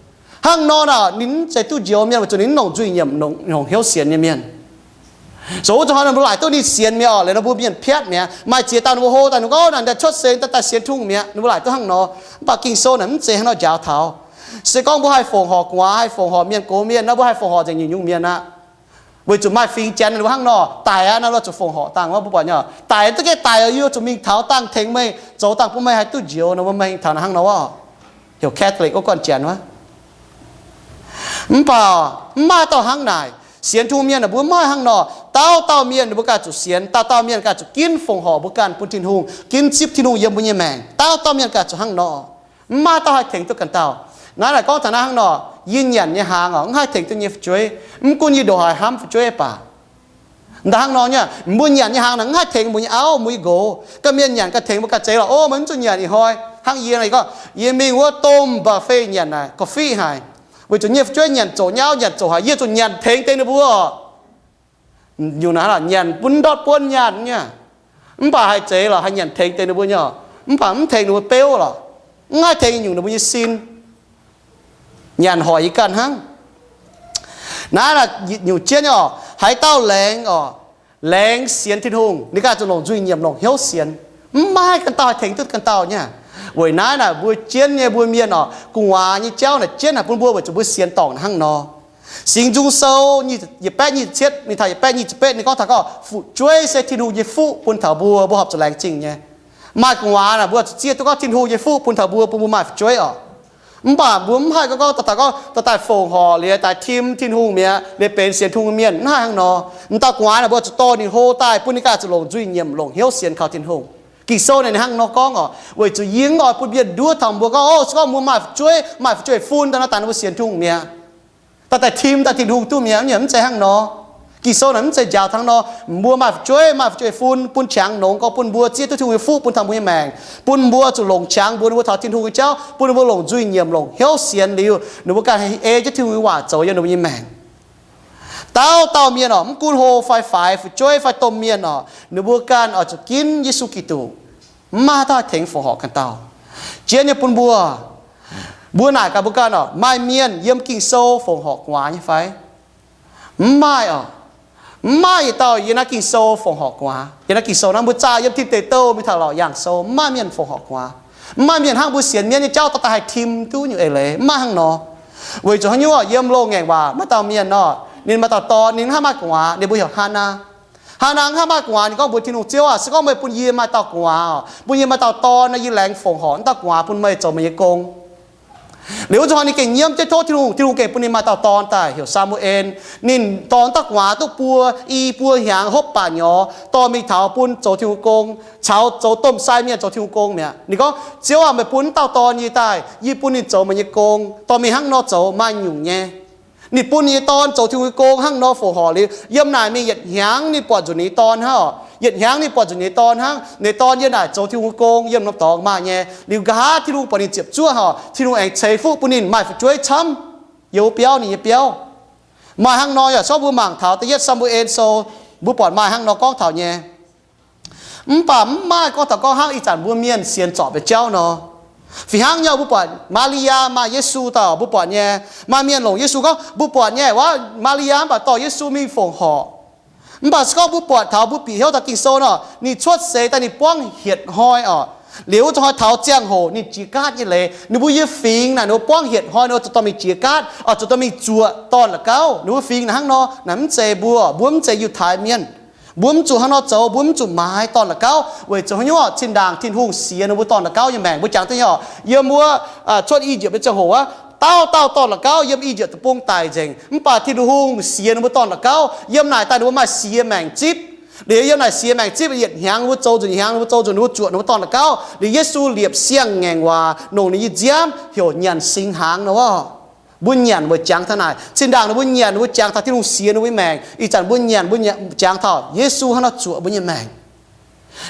Hnangv nor naaic ninh mv zeiz duqv njoux mienh, weic zuqc ninh mv longc nzuih nyiemc longc hnyouv sienx nyei mienh. Zoux wuov zuqc hnoi ninh mbuo laaic duqv ninh sienx mi'aqv oc, liuz ninh mbuo mienh piatv mi'aqv. Maaih ziex dauh ninh mbuo hlo daaih, ninh gorngv, Naaic daaih cuotv seix daaih, daaih sienx Tin-Hungh mi'aqv. Ninh mbuo laaic duqv hnangv nor. Mv baac Ging-Sou naaic mv zeiz hnangv nor njaaux taux. Se gorngv mbuo haih fongc horc gu'nguaaz, haih fongc horc mienh gox mienh nor, mbuo haih fongc horc nzengc nyungc-nyungc mienh aqv. Weic zuqc maaih fingx Janx ninh mbuo hnangv nor, daic aqv nor, zuqc fongc horc dangh wuov, mbuo buatc nyei. Daic duqv geh daic, yie zuqc mingh taux dangh tengx meih, zoux dangh bun meih haih duqv njoux nor, mbuo mengh taux naaic hnangv nor wuov, heuc Catholic wuov guanh Janx wuov. Mv baac mv maaih dauh hnangv naaic. Sienx Tin-Hungh mienh naaic mbuo mv maaih hnangv nor. Dauh dauh mienh ninh mbuo ganh zuqc sienx, dauh dauh mienh ganh zuqc ginv fongc horc mbuo ganh bun Tin-Hungh, ginv zipv Tin-Hungh yiem mbuo nyei maengc. Dauh dauh mienh ganh zuqc hnangv nor. Mv maaih dauh haih tengx duqv ganh dauh. Naaiv naaic gorngv taux naaiv hnangv nor, yie nyanc nyei hnaangx oc, mv haih tengx duqv nyei fu'jueiv. Mv gunv yie ndongc haaix hnamv fu'jueiv baac, daaih hnangv nor nyei, mbuo nyanc nyei hnaangx naaic mv haih tengx mbuo nyei auv, mbuo nyei nqox. Ganh mienh nyanc ganh tengx mbuo ganh zeiz lorqc. O, meih mv zuqc nyanc ih hnoi. Hnangv yie naaic gorngv, yie mingh wuov domh buffet nyanc naaic, coffee haic. Weic zuqc nyei fu'jueiv nyanc zoqc nyei, auv nyanc zoqc haic, yie zuqc nyanc tengx deix ninh mbuo oc. Nyungc naaic nyanc bun ndortv buonv nyanc nyei. Mv baac haih zeiz lorqc, haih nyanc tengx deix ninh mbuo nyei oc. Mv baac mv tengx ninh mbuo beuv lorqc. Mv haih tengx nyungc ninh mbuo nyei sin. Nyanc hoic yie ganh hnangv. Naaiv nyungc jienv nyei oc, haaix dauh laengz oc, laengz sienx Tin-Hungh, ninh ganh zuqc longc nzuih nyiemc longc hnyouv sienx. Mv maaih ganh dauh haih tengx duqv ganh dauh nyei. Weic naaiv naaic mbuo jienv nyei mbuo mienh oc, gu'nguaaz nyei jauv naaic jienv naaic bun mbuo weic zuqc mbuo sienx dorngc hnangv nor. Singx Nzung Sou yietc baeqv nyic ziepc cietv mingh taux yietc baeqv nyic ziepc betv ninh gorngv taux gorngv fu'jueiv se Tin-Hungh nyei fuqv bun taux mbuo, mbuo horpc zuqc laengz zingh nyei. Maaih gu'nguaaz naaic mbuo zuqc zieqv duqv gorngv Tin-Hungh nyei fuqv bun taux mbuo, bun mbuo maaih fu'jueiv oc. Mv baac mbuo mv haih gorngv, gorngv daaih, daaih gorngv daaih, daaih fongc horc liuz daaih tim Tin-Hungh mi'aqv, liuz benx sienx Tin-Hungh mienh, mv haih hnangv nor. M'dauh gu'nguaaz naaic mbuo zuqc dorh ninh hlo daaih bun ninh ganh zuqc longc nzuih nyiemc longc hnyouv sienx kaux Tin-Hungh. Ging-Sou naaic ninh hnangv nor gorngv oc, weic zuqc yie mv oix bun mienh nduov taux mbuo gorngv, o, se gorngv mbuo maaih fu'jueiv, maaih fu'jueiv fun daaih nor, daaih ninh mbuo sienx Tin-Hungh mi'aqv, daaih daaih tim daaih Tin-Hungh duqv mi'aqv. Mv zeiz hnangv nor. Ging-Sou naaic mv zeiz njaaux hnangv nor. Mbuo maaih fu'jueiv, maaih fu'jueiv fun bun qangx nongx gorngv bun mbuo zieqv duqv Tin-Hungh nyei fuqv bun taux mbuo nyei maengc, bun mbuo zuqc longc qangx mbuox ninh mbuo taux Tin-Hungh nyei jauv, bun ninh mbuo longc nzuih nyiemc longc hnyouv sienx liuz, ninh mbuo ganh ei jienv Tin-Hungh nyei waac zoux yiem ninh mbuo nyei maengc. Dauh dauh mienh oc, mv gunv hlo fai faix, fu'jueiv fai domh mienh oc, ninh mbuo ganh oix zuqc ginv Yesu Giduc. Mv maaih dauh haih tengx fongc horc ganh dauh. Jienv nyei bun mbuo, mbuo naaic gaax mbuo ganh oc, maaih mienh yiem Ging-Sou fongc horc gu'nguaaz nyei fai? Mv maaih oc. Mv maaih yietc dauh yiem naaiv Ging-Sou fongc horc gu'nguaaz. Yiem naaiv Ging-Sou naaiv mbuo zaah yiem Tin Deic Douh mingh taux Laauc Yaangh Sou, mv maaih mienh fongc horc gu'nguaaz. Mv maaih mienh hnangv mbuo sienx mienv nyei jauv daaih daaih haih tim duqv nyungc eix leiz, mv maaih hnangv nor. Weic zuqc haaix nyungc oc, yiem loz-ngaengc waac maaih dauh mienh nor, ninh maaih dauh dorn, ninh mv haih maaih gu'nguaaz, ninh mbuo heuc Hannaa. Hannaa mv haih maaih gu'nguaaz, ninh gorngv mbuox Tin-Hungh, Ziouv aah, se gorngv meih bun yie maaih dauh gu'nguaaz oc, bun yie maaih dauh dorn nor, yie laengz fongc horc wuov dauh gu'nguaaz bun meih zoux meih nyei gong. Liuz wuov zuqc hnoi ninh gengh nyiemv jienv tov Tin-Hungh, Tin-Hungh gengh bun ninh maaih dauh dorn daaih heuc Saa^mu^en. Ninh dorh wuov dauh gu'nguaaz duqv buo i buo hnyangx hopv baac nyorx, dorh mingh taux bun zoux Tin-Hungh gong, caux zoux domh sai mienh zoux Tin-Hungh gong mi'aqv. Ninh gorngv, Ziouv aah, meih bun wuov dauh dorn yie daaih, yie bun ninh zoux meih nyei gong. Dorh mingh hnangv nor zoux maaih nyungc nyei. Ninh bun ninh nyei dorn zoux Tin-Hungh nyei gong hnangv nor fongc horc liuz, yiem naaic mingh yietc hnyangx ninh buatc nzunc ninh nyei dorn hnangv oc. Yietc hnyangx ninh buatc nzunc ninh nyei dorn hnangv. Ninh nyei dorn yiem naaic zoux Tin-Hungh nyei gong yiem norm dorngx maaih nyei. Liuz nqa'haav Tin-Hungh buatc ninh ziepc zuoqv oc, Tin-Hungh aengx ceix fuqv bun ninh maaih fu'jueiv camv yiem wuov biauv, ninh nyei biauv. Maaih hnangv nor yaac zorqv mbuo mangc taux Da'yietv Saa^mu^en Sou, mbuo buatc maaih hnangv nor gorngv taux nyei. Mv baac mv maaih gorngv taux gorngv hnangv ih zanc mbuo mienh sienx zorpc nyei jauv nor. Fih hnangv nyei, mbuo buatc Maa^li^yaa maaih Yesu daaih, mbuo buatc nyei. Maaih mienh longc Yesu gorngv mbuo buatc nyei wuov, Maa^li^yaa mv baac dorh Yesu mingh fongc horc. Mv baac se gorngv mbuo buatc taux, mbuo bieqc hnyouv taux Ging-Sou nor, ninh cuotv seix daaih ninh buangv hietc hnoi oc. Liuz wuov zuqc hnoi taux ziangh hoc ninh jiex gaatv nyei leiz, ninh mbuo yiem fingx naaic ninh mbuo buangv hietc hnoi ninh mbuo zuqc dorh mingh jiex gaatv oc, zuqc dorh mingh zuoqc dorn la'gauv. Ninh mbuo fingx naaic hnangv nor, naaic mv zeiz mbuo, mbuo mv zeiz Yiutai Mienh. Mbuo mv zuqc hnangv nor zoux, mbuo mv zuqc maaiz dorn la'gauv. Weic zuqc haaix nyungc oc? Zinh ndaangc Tin-Hungh sienx ninh mbuo dorn la'gauv nyei maengc. Mbuo jangx duqv nyei oc, yiem wuov, aa, cuotv I^yipv nyei ziangh hoc wuov, dauh dauh dorn la'gauv yiem I^yipv deic-bung daic nzengc. Mv baac Tin-Hungh sienx ninh mbuo dorn la'gauv, yiem naaic daaih ninh mbuo maaih siex maengc zipv. Liuz yiem naaic siex maengc zipv, yietc hnyangx ninh mbuo zoux nzunc, yietc hnyangx ninh mbuo zoux nzunc, ninh mbuo zuoqc ninh mbuo dorn la'gauv. Liuz Yesu liepc siang-ngaengc waac, longc ninh nyei nziaamv heuc nyanc singx hnaangx nor. Mbuo nyanc weic jangx taux naaic. Zinh ndaangc ninh mbuo nyanc, ninh mbuo jangx taux Tin-Hungh sienx ninh mbuo maengc. Ih zanc mbuo nyanc, mbuo jangx taux Yesu hnangv nor zuoqc mbuo nyei maengc.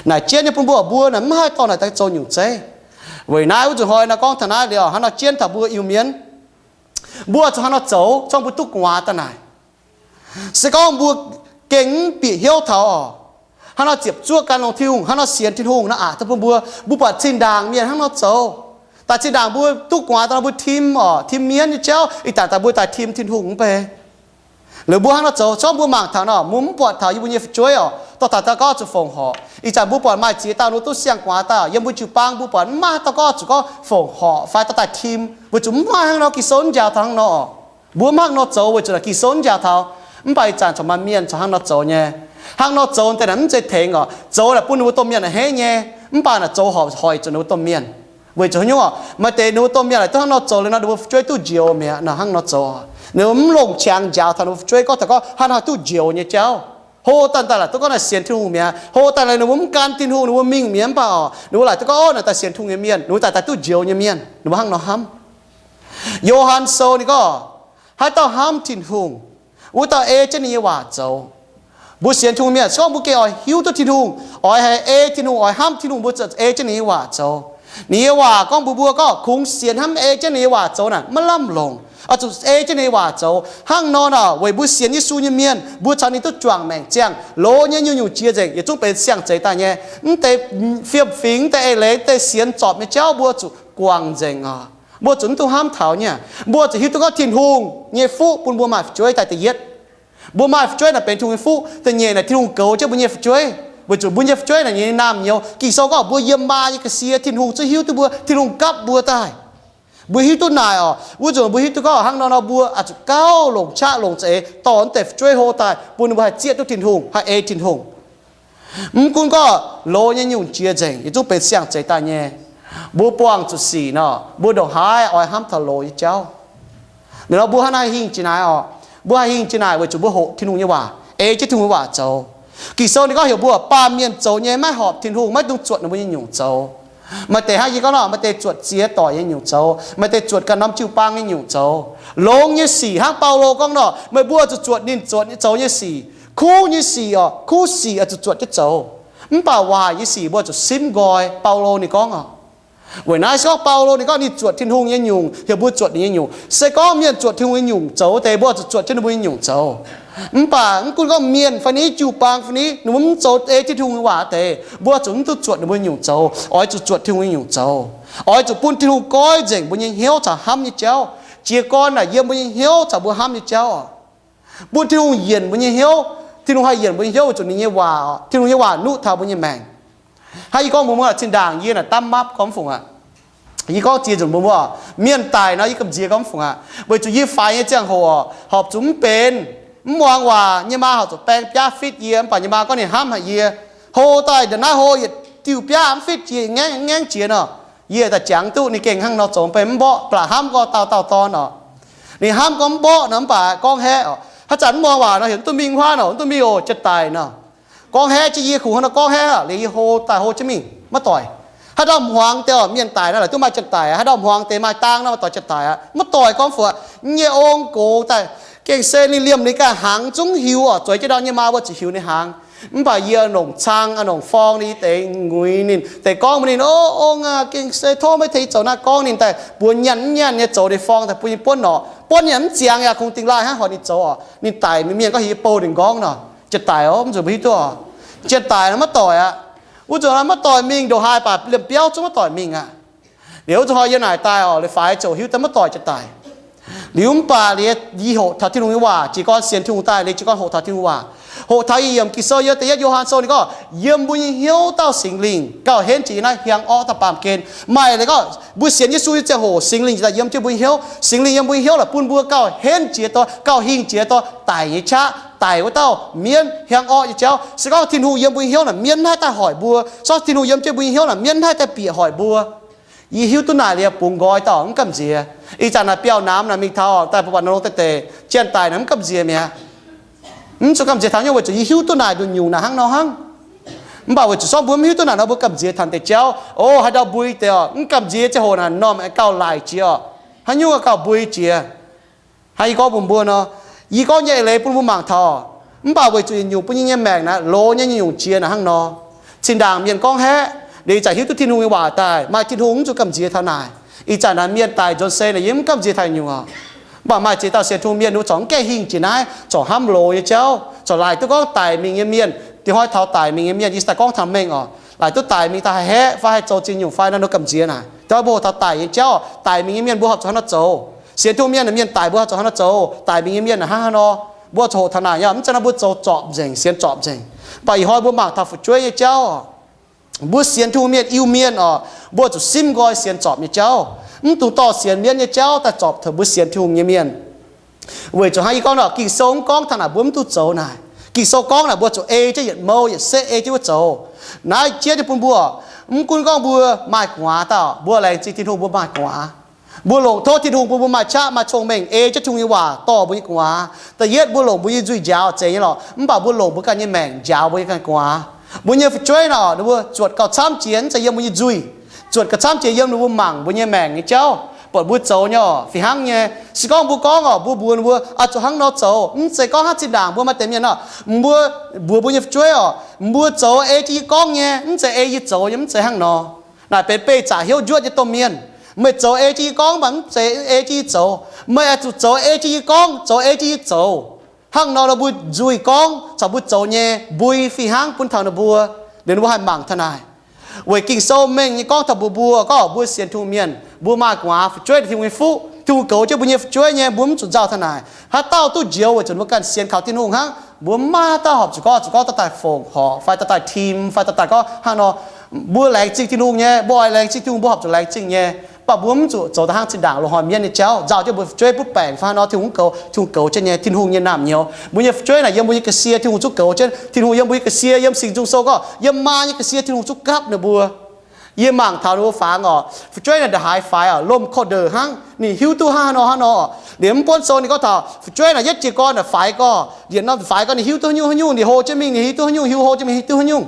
Naaic jienv nyei bun mbuo, mbuo naaic mv haih dorh naaic daaih zoux nyungc zeiv. Weic naaiv wuov nzunc hnoi nor gorngv taux naaiv liuz, hnangv nor jienv taux mbuo Iu-Mienh. Mbuo zuqc hnangv nor zoux, zorngv mbuo duqv gu'nguaaz daaih naaic. Se gorngv mbuo gengh mv bieqc hnyouv taux oc, hnangv nor ziepc zuoqv gan longx Tin-Hungh, hnangv nor sienx Tin-Hungh nor aqc daaih bun mbuo, mbuo buatc zinh ndaangc mienh hnangv nor zoux. Daaih zinh ndaangc mbuo duqv gu'nguaaz daaih nor mbuo tim oc, tim mienv nyei jauv, ih zanc daaih mbuo daaih tim Tin-Hungh mv bei. Liuz mbuo hnangv nor zoux, zorngv mbuo mangc taux nor, mbuo mv buatc taux yie mbuo nyei fu'jueiv oc, dorh taux dauh gorngv zuqc fongc horc. Ih zanc mbuo buatc maaih ziex dauh ninh duqv siang-gu'nguaaz daaih, yiem mbuo jiu-baang mbuo buatc mv maaih dauh gorngv zuqc gorngv fongc horc fai dorh daaih tim, weic zuqc mv maaih hnangv nor, Ging-Sou mv njaaux taux hnangv nor oc. Mbuo mv hnangv nor zoux weic zuqc naaic Ging-Sou mv njaaux taux. Mv baac ih zanc corc maaih mienh corc hnangv nor zoux nyei. Hnangv nor zoux deix naaic mv zeiz tengx oc, zoux naaic bun ninh mbuo domh mienh naaic hneiv nyei. Mv baac naaic zoux horpc hoic zuqc ninh mbuo domh mienh. Weic zuqc haaix nyungc oc? Maaih deix ninh mbuo domh mienh naaic duqv hnangv nor zoux liuz nor, ninh mbuo fu'jueiv duqv njoux mi'aqv nor. Hnangv nor zoux nor, ninh mbuo mv longc qangx njaaux taux ninh mbuo fu'jueiv gorngv taux gorngv hnangv haaix duqv njoux nyei jauv. Hlo daaih daaih laaic duqv gorngv naaic sienx Tin-Hungh mi'aqv. Hlo daaih laaic ninh mbuo mv gan Tin-Hungh, ninh mbuo mingh mi'aqv, mv baac oc, ninh mbuo laaic duqv gorngv, Ov, naaic daaih sienx Tin-Hungh nyei mienh, ninh mbuo daaih daaih duqv njoux nyei mienh. Ninh mbuo hnangv nor hnamv. Yo^han Sou ninh gorngv, haaix dauh hnamv Tin-Hungh, wuov dauh ei jienv ninh nyei waac zoux. Mbuo sienx Tin-Hungh mienh, se gorngv mbuo gengh oix hiuv duqv Tin-Hungh, oix haih ei Tin-Hungh, oix hnamv Tin-Hungh, mbuo zuqc ei jienv ninh nyei waac zoux. Ninh nyei waac gorngv mbuox mbuo gorngv kungx sienx hnamv ei jienv ninh nyei waac zoux naaic maiv lamh longc, oix zuqc ei jienv ninh nyei waac zoux. Hnangv nor nor, weic mbuo sienx Yesu nyei mienh, mbuo caux ninh duqv juangc maengc ziangh, loz nyei nyungc-nyungc jiex nzengc, yietc zungv benx siang-zeix daaih nyei. Mv deix fiem-fingx, mv deix eix leiz, mv deix sienx zorpc nyei jauv mbuo zuqc guangc nzengc oc. Mbuo zuqc mv duqv hnamv taux nyei. Mbuo zuqc hiuv duqv gorngv Tin-Hungh nyei fuqv bun mbuo maaih fu'jueiv daaih da'yietv. Mbuo maaih fu'jueiv naaic benx Tin-Hungh nyei fuqv. Da'nyeic naaic Tin-Hungh goux jienv mbuo nyei fu'jueiv, weic zuqc mbuo nyei fu'jueiv naaic nyei naamh nyouz. Ging-Sou gorngv mbuo yiem maa nyei ga'sie Tin-Hungh zungv hiuv duqv mbuo, Tin-Hungh gapv mbuo daaih. Mbuo hiuv duqv naaic oc, wuov nzunc mbuo hiuv duqv gorngv hnangv nor nor mbuo oix zuqc gauh longc qaqv longc za'eix dorh mv deix fu'jueiv hlo daaih bun ninh mbuo haih zieqv duqv Tin-Hungh, haih ei Tin-Hungh. Mv gunv gorngv loz nyei nyungc jiex nzengc, yietc zungv benx siang-zeix daaih nyei. Mbuo buangh zuqc sic nor, mbuo ndongc haaix oix hnamv taux loz nyei jauv. Naaiv nor mbuo hnangv naaiv haih hingh jiex naaic oc. Mbuo haih hingh jiex naaic weic zuqc mbuo hoqc Tin-Hungh nyei waac, ei jienv Tin-Hungh nyei waac zoux. Ging-Sou ninh gorngv heuc mbuo, baamh mienh zoux nyei maiv horpc Tin-Hungh, maiv dungx zuotc ninh mbuo nyei nyungc zoux. Maaih deix hnangv yie gorngv nor, maaih deix zuotc ziex doic nyei nyungc zoux, maaih deix zuotc ganh norm jiu-baang nyei nyungc zoux. Longx nyei sic hnangv Baulo gorngv nor, meih mbuo zuqc zuotc ninh zoux nyei sic. Kuv nyei sic oc, kuv sic oix zuqc zuotc jienv zoux. Mv baac waaic nyei sic mbuo zuqc simv nqoi. Baulo ninh gorngv oc. Weic naaiv se gorngv Baulo ninh gorngv ninh zuotc Tin-Hungh nyei nyungc, heuc mbuo zuotc ninh nyei nyungc. Se gorngv mienh zuotc Tin-Hungh nyei nyungc zoux wuov deix, mbuo zuqc zuotc jienv ninh mbuo nyei nyungc zoux. Mv baac mv gunv gorngv mienh fai ni, jiu-baang fai ni, ninh mbuo mv zoux ei jienv Tin-Hungh nyei waac deix, mbuo zuqc mv duqv zuotc ninh mbuo nyei nyungc zoux, oix zuqc zuotc Tin-Hungh nyei nyungc zoux. Oix zuqc bun Tin-Hungh goiv nzengc mbuo nyei hnyouv caux hnamv nyei jauv. Jiez gorn naaic yiem mbuo nyei hnyouv caux mbuo hnamv nyei jauv oc. Bun Tin-Hungh yienc mbuo nyei hnyouv, Tin-Hungh haih yienc mbuo nyei hnyouv weic zuqc ninh nyei waac, Tin-Hungh nyei waac nuqv taux mbuo nyei maengc. Hnangv yie gorngv mbuox mbuo, zinh ndaangc yie naaic damv mapv gorngv mv fungc aqv. Yie gorngv ziex nzunc mbuox mbuo, mienh daic nor yie gamh nziex gorngv mv fungc aqv, weic zuqc yie faix nyei ziangh hoc horpc zuqc mv benx, mv muangx waac, nyei maa horpc zuqc baeng biaav fitv yie, mv baac nyei maa gorngv ninh hnamv haic yie. Hlo daaih ndongc naaiv hlo yietc diuh biaav mv fitv jiex, ngaengv ngaengv jiex nor. Yie daaih jangx duqv ninh gengh hnangv nor zoux, benx mv mborqv, baac hnamv gorngv dauh dauh dorn oc. Ninh hnamv gorngv mv mborqv nor, mv baac gorngv haeqv oc. Haaix zanc mv muangx waac nor, heuc mv duqv mingh huaav nor, mv duqv mingh oc, janx-daic nor. Gorngv haeqv jienv yie, kungx hnangv nor gorngv haeqv aqv, liuz yie hlo daaih hlo jienv mingh, maiv doic. Haaix dauh hmuangx deix oc, mienh daic nor, laaix duqv maaih janx-daic aqv. Haaix dauh hmuangx deix maaih dang nor, maaih doic janx-daic aqv, maiv doic gorngv fungc. Nyei ong gox daaih, gengh se ninh liemh ninh ganh hnaangx zungv hiuv oc. Zueiz jienv ndau nyei maa mbuo zuqc hiuv ninh hnaangx. Mv baac yie nongc cang, nongc forng ninh deix, nguiz ninh deix, gorngv mbuox ninh, Ov, ong aac, gengh se tov meih tengx yie zoux naaiv. Gorngv ninh daaih buonv nyaanh mv nyaanh nyei zoux ninh forng daaih bun yie buonv nor, buonv yaac mv ziangx, yaac kungx dingh laaih hnangv horc ninh zoux oc. Ninh daic, mienh gorngv heuc yie bouh ninh nqorngv nor, janx-daic oc, mv zuqc mbuo hiuv duqv oc. Janx-daic nor maiv doic aqv. Wuov nzunc maiv doic mingh, ndongc haaix baac liemh biauv zungv maiv doic mingh aqv. Liuz wuov nzunc hnoi yie naaic daaih oc, liuz faix ziouc hiuv duqv maiv doic janx-daic. Liuz mv baac liuz yie hoqc taux Tin-Hungh nyei waac, jiez gorn sienx Tin-Hungh daaih, liuz jiez gorn hoqc taux Tin-Hungh waac. Hoqc taux yiem Ging-Sou, yiem da'yietv Yo^han Sou ninh gorngv, yiem mbuo nyei hnyouv dauh Singx Lingh gauh henv jiex yiem naaiv hiaang orqv dauh baamh gen. Maaih leiz gorngv mbuo sienx Yesu nyei ziangh hoc, Singx Lingh daaih yiem jienv mbuo nyei hnyouv. Singx Lingh yiem mbuo nyei hnyouv naaic bun mbuo gauh henv jiex daaih, gauh hingh jiex daaih daic nyei qaqv, daic wuov dauh mienv hiaang orqv nyei jauv. Se gorngv Tin-Hungh yiem mbuo nyei hnyouv naaic, mienv mv haih daaih hoic mbuo. Se gorngv Tin-Hungh yiem jienv mbuo nyei hnyouv naaic, mienv mv haih daaih bieqc hoic mbuo. Yie hiuv duqv naaic liuz bungx nqoi dauh mv gamh nziex. Ih zanc naaic biauv-namx naaic mingh taux daaih mbuo buatc nor longx deix deix, janx-daic naaic mv gamh nziex mi'aqv. Mv zuqc gamh nziex taux nyei, weic zuqc yie hiuv duqv naaic nduqc nyungc naaic hnangv nor hnangv. Mv baac weic zuqc se gorngv mbuo mv hiuv duqv naaic nor, mbuo gamh nziex taux deix jauv. Ov, haaix ndau mbui deix oc, mv gamh nziex ziangh hoc naaic normh gauh laic jiex oc. Haaix nyungc gauh mbui jiex. Hnangv yie gorngv mbuox mbuo nor, yie gorngv nyei eix leiz bun mbuo mangc taux. Mv baac weic zuqc yietc nyungc bun yie nyei maengc naaic loz nyei nyungc-nyungc jiex naaic hnangv nor. Zinh ndaangc mienh gorngv haeqv, liuz ih zanc hiuv duqv Tin-Hungh nyei waac daaih, maaih Tin-Hungh mv zuqc gamh nziex taux naaic. Ih zanc naaic mienh daic nzuonx se naaic yie mv gamh nziex taux nyungc oc. Mv baac maaih ziex dauh sienx Tin-Hungh mienh ninh mbuo corc mv gaengh hingh jiex naaiv, corc hnamv loz nyei jauv, corc laaic duqv gorngv daic mingh nyei mienh. Dingc hnoi taux daic mingh nyei mienh yie daaih gorngv taux mengh oc, laaic duqv daic mingh daaih haih haeqv fai haih zoux ziex nyungc fai naaiv nor gamh nziex naaic. Dingc hnoi mbuo hoqc taux daic nyei jauv, daic mingh nyei mienh mbuo horpc zuqc haaix nor zoux? Sienx Tin-Hungh mienh, mienh daic mbuo horpc zuqc haaix nor zoux? Daic mingh nyei mienh hnangv haaix nor? Mbuo zuqc hoqc taux naaic nyei. Mv zeiz nor mbuo zoux zorpc nzengc, sienx zorpc nzengc. Mv baac ih hnoi mbuo mangc taux fu'jueiv nyei jauv, mbuo sienx Tin-Hungh mienh, Iu-Mienh oc, mbuo zuqc simv nqoi sienx zorpc nyei jauv. Mv dungx dorh sienx mienv nyei jauv daaih zorpc taux mbuo sienx Tin-Hungh nyei mienh. Weic zuqc hnangv yie gorngv nor, Ging-Sou mv gorngv taux naaic mbuo mv duqv zoux naaic. Ging-Sou gorngv naaic mbuo zuqc ei jienv yietc mouh yietc setv ei jienv wuov zoux. Naaiv jiex nyei bun mbuo, mv gunv gorngv mbuo maaih gu'nguaaz dauh, mbuo laengz zingh Tin-Hungh mbuo maaih gu'nguaaz. Mbuo longc tov Tin-Hungh bun mbuo maaih qaqv maaih cong-mengh ei jienv Tin-Hungh nyei waac dorh mbuo nyei gu'nguaaz. Da'yietv mbuo longc mbuo nyei nzuih njaaux zeiz nyei lorqc, mv baac mbuo longc mbuo ganh nyei maengc njaaux mbuo nyei ganh gu'nguaaz. Mbuo nyei fu'jueiv nor, ninh mbuo zuotc gauh camv jiex mv zeiz yiem mbuo nyei nzuih, zuotc gauh camv jiex yiem ninh mbuo mangc mbuo nyei maengc nyei jauv, buatc mbuo zoux nyei fih hnangv nyei. Se gorngv mbuo gorngv oc, mbuo mbuox ninh mbuo oix zuqc hnangv nor zoux, mv zeiz gorngv hnangv zinh ndaangc mbuo maaih deix mienh nor, mbuo mbuox mbuo nyei fu'jueiv oc, mbuo zoux ei jienv yie gorngv nyei, mv zeiz ei yie zoux nyei, mv zeiz hnangv nor. Naaic benx beih zaqc hnyouv njuotv nyei domh mienh. Meih zoux ei jienv yie gorngv mv baac mv zeiz ei jienv yie zoux. Meih oix zuqc zoux ei jienv yie gorngv, zoux ei jienv yie zoux. Hnangv nor nor mbuo nzuih gorngv caux mbuo zoux nyei mbui fih hnangv bun taux ninh mbuo, liuz ninh mbuo haih mangc taux naaic. Weic Ging-Sou mengh nyei gorngv taux mbuo, mbuo gorngv mbuo sienx Tin-Hungh mienh, mbuo maaih gu'nguaaz fu'jueiv Tin-Hungh nyei fuqv. Tin-Hungh goux jienv mbuo nyei fu'jueiv nyei, mbuo mv zuqc nzauh taux naaic. Haaix dauh duqv njoux weic zuqc mbuo ganh sienx kaux Tin-Hungh hnangv, mbuo mv maaih haaix dauh horpc zuqc gorngv, zuqc gorngv daaih daaih fongc horc fai daaih daaih tim fai daaih daaih gorngv hnangv nor. Mbuo laengz zingh Tin-Hungh nyei, mbuo oix laengz zingh Tin-Hungh mbuo horpc zuqc laengz zingh nyei. Mv baac mbuo mv zuqc zoux daaih hnangv zinh ndaangc loz-hnoi mienv nyei jauv, nzauh jienv mbuo fu'jueiv butv baengc fai hnangv nor, Tin-Hungh mv goux, Tin-Hungh goux jienv nyei. Tin-Hungh nyei naamh nyouz, mbuo nyei fu'jueiv naaic yiem mbuo nyei ga'sie, Tin-Hungh zuqc goux jienv. Tin-Hungh yiem mbuo nyei ga'sie, yiem Singx Nzung Sou gorngv yiem maa nyei ga'sie Tin-Hungh zuqc gapv ninh mbuo. Yie mangc taux ninh mbuo fangx oc, fu'jueiv naaic ndongc haaix faix oc, lomh korv-ndeic hnangv, ninh hiuv duqv hnangv haaix nor hnangv nor. Liemh mv buonv sou ninh gorngv taux fu'jueiv naaic yietv jiez gorn naaic faix gorx, yietc norm faix gorx ninh hiuv duqv haaix nyungc haaix nyungc, ninh hlo jienv mingh ninh hiuv duqv haaix nyungc, hiuv hlo jienv mingh hiuv duqv haaix nyungc.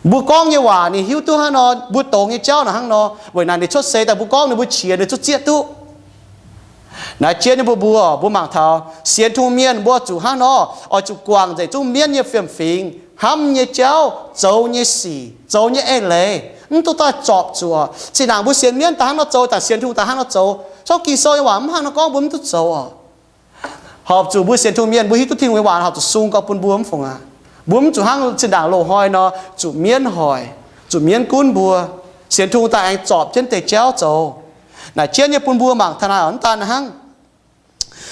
Mbuo gorngv nyei waac ninh hiuv duqv hnangv nor, mbuo dongz nyei jauv naaic hnangv nor. Weic naaic ninh cuotv seix daaih mbuo gorngv ninh mbuo qiex ninh zuqc zieqv duqv. Naaiv jiex nyei mbuo, mbuo, mbuo mangc taux sienx Tin-Hungh mienh mbuo zuqc hnangv nor, oix zuqc guangc nzengc zungv mienv nyei fiem-fingx, hnamv nyei jauv, zoux nyei sic, zoux nyei eix leiz, mv duqv daaih zorpc zuqc. Zinh ndaangc mbuo sienx mienv daaih hnangv nor zoux, daaih sienx Tin-Hungh daaih hnangv nor zoux, corc Ging-Sou nyei waac mv hnangv nor gorngv, mbuo mv duqv zoux oc. Horpc zuqc mbuo sienx Tin-Hungh mienh mbuo hiuv duqv Tin-Hungh nyei waac horpc zuqc sung gau bun mbuo mv fungc aqv. Mbuo mv zuqc hnangv zinh ndaangc loz-hnoi nor zuqc mienv hoic, zuqc mienv gunv mbuo. Sienx Tin-Hungh daaih aengx zorpc jienv deix jauv zoux. Naaic jienv nyei bun mbuo mangc taux naaic oc, mv daan hnangv.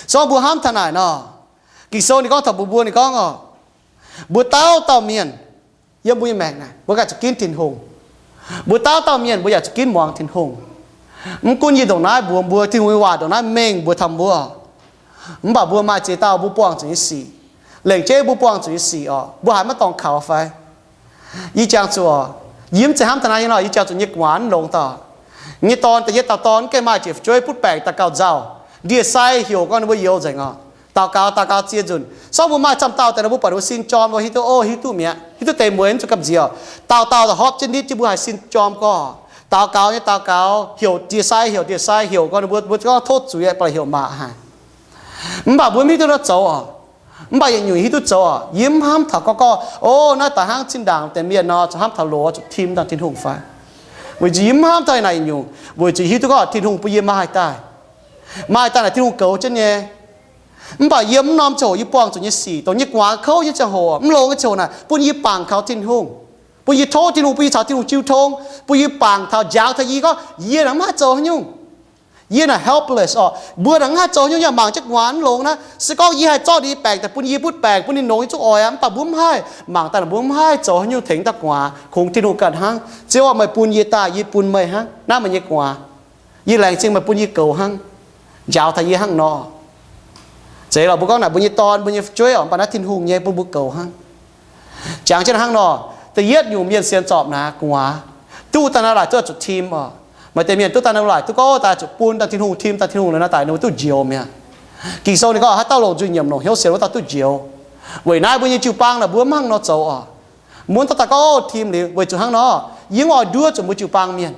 Se gorngv mbuo hnamv taux naaic nor, Ging-Sou ninh gorngv taux mbuo, mbuo ninh gorngv oc, mbuo dauh dauh mienh yiem mbuo nyei maengc naaic mbuo ganh zuqc ginv Tin-Hungh. Mbuo dauh dauh mienh mbuo yaac zuqc ginv muangx Tin-Hungh. Mv gunv yie ndongc naaiv mbuox mbuo, Tin-Hungh nyei waac ndongc naaiv mengh mbuox taux mbuo, mv baac mbuo maaih ziex dauh mbuo buangh zuqc nyei sic. Lengc jeiv mbuo buangh zuqc nyei sic oc, mbuo haiz maiv dorngx kaux fai? Yie jangx zuqc, yie mv zeiz hnamv taux naaiv nyei nor, yie jangx zuqc nyei gu'nguaaz mv longx dauh. Nyei dorn da'yietv dauh dorn mv gaengh maaih jiex fu'jueiv butv baengc daux gaux nzauh. Ndie-sai heuc gorngv ninh mbuo youz nzengc oc. Daux gaux, daux gaux ziex nzunc. Se gorngv mbuo maaih camv dauh daaih nor, mbuo buatc ninh mbuo sin jorm, mbuo hiuv duqv, o, hiuv duqv mi'aqv, hiuv duqv deix mueiz mv zuqc gamh nziex oc. Dauh dauh da'hopv jienv nitv jienv mbuo haiz sin jorm gorx. Daux gaux nyei daux gaux, heuc ndie-sai, heuc ndie-sai heuc gorngv ninh mbuo, mbuo gorngv tov zuiz ba'laqc heuc maac haic. Mv baac mbuo mv hiuv duqv nor zoux oc. Mv baac yietc nyungc hiuv duqv zoux oc. Yie mv hnamv taux gorngv, gorngv, o, naaiv daaih hnangv zinh ndaangc deix mienh nor, zuqc hnamv taux loz zuqc tim dangh Tin-Hungh fai? Weic zuqc yie mv hnamv taux naaic yietc nyungc, weic zuqc hiuv duqv gorngv Tin-Hungh bun yie maaih daaih. Maaih daaih naaic Tin-Hungh goux jienv nyei. Mv baac yiem mv norm ziangh hoc yie buangh zuqc nyei sic, dongh nyei gu'nguaaz kouv nyei ziangh hoc, mv longx nyei ziangh hoc naaic, bun yie bangc kaux Tin-Hungh, bun yie tov Tin-Hungh, bun yie caux Tin-Hungh jiu tong, bun yie bangc taux, njaaux taux yie gorngv, yie naaic mv haih zoux haaix nyungc. Yie naaic helpless oc. Mbuo naaic mv haih zoux haaix nyungc, yaac mangc jienv gu'nguaaz mv longx naaiv. Se gorngv yie haih zorqv ninh baengc daaih bun yie butv baengc, bun ninh nongx nyei zuqc oix aqv, mv baac mbuo mv haih. Mangc daaih naaic mbuo mv haih zoux haaix nyungc tengx dauh gu'nguaaz, kungx Tin-Hungh ganh hnangv. Ziouv aac, meih bun yie daaih, yie bun meih hnangv. Naaiv meih nyei gu'nguaaz. Yie laengz zingh meih bun yie goux hnangv, njaaux taux yie hnangv nor. Zeiz lorqc, mbuo gorngv naaic mbuo nyei dorn, mbuo nyei fu'jueiv oc, mv baac naaiv Tin-Hungh nyei bun mbuo goux hnangv. Jangx jienv hnangv nor, da'yietv nyungc mienh sienx zorpc naaic gu'nguaaz. Duqv daaih nor laaic duqv zuqc tim oc. Maaih deix mienh duqv daaih nor laaic duqv gorngv daaih zuqc bun daaih Tin-Hungh, tim daaih Tin-Hungh liuz nor daaih ninh mbuo duqv njoux mi'aqv. Ging-Sou ninh gorngv haaix dauh longc nzuih nyiemc longc hnyouv sienx wuov dauh duqv njoux. Weic naaiv mbuo nyei jiu-baang naaic mbuo mv hnangv nor zoux oc. Mbuo mv daaih gorngv, o, tim liuz weic zuqc hnangv nor, yie mv oix nduov zuqc mbuo jiu-baang mienh.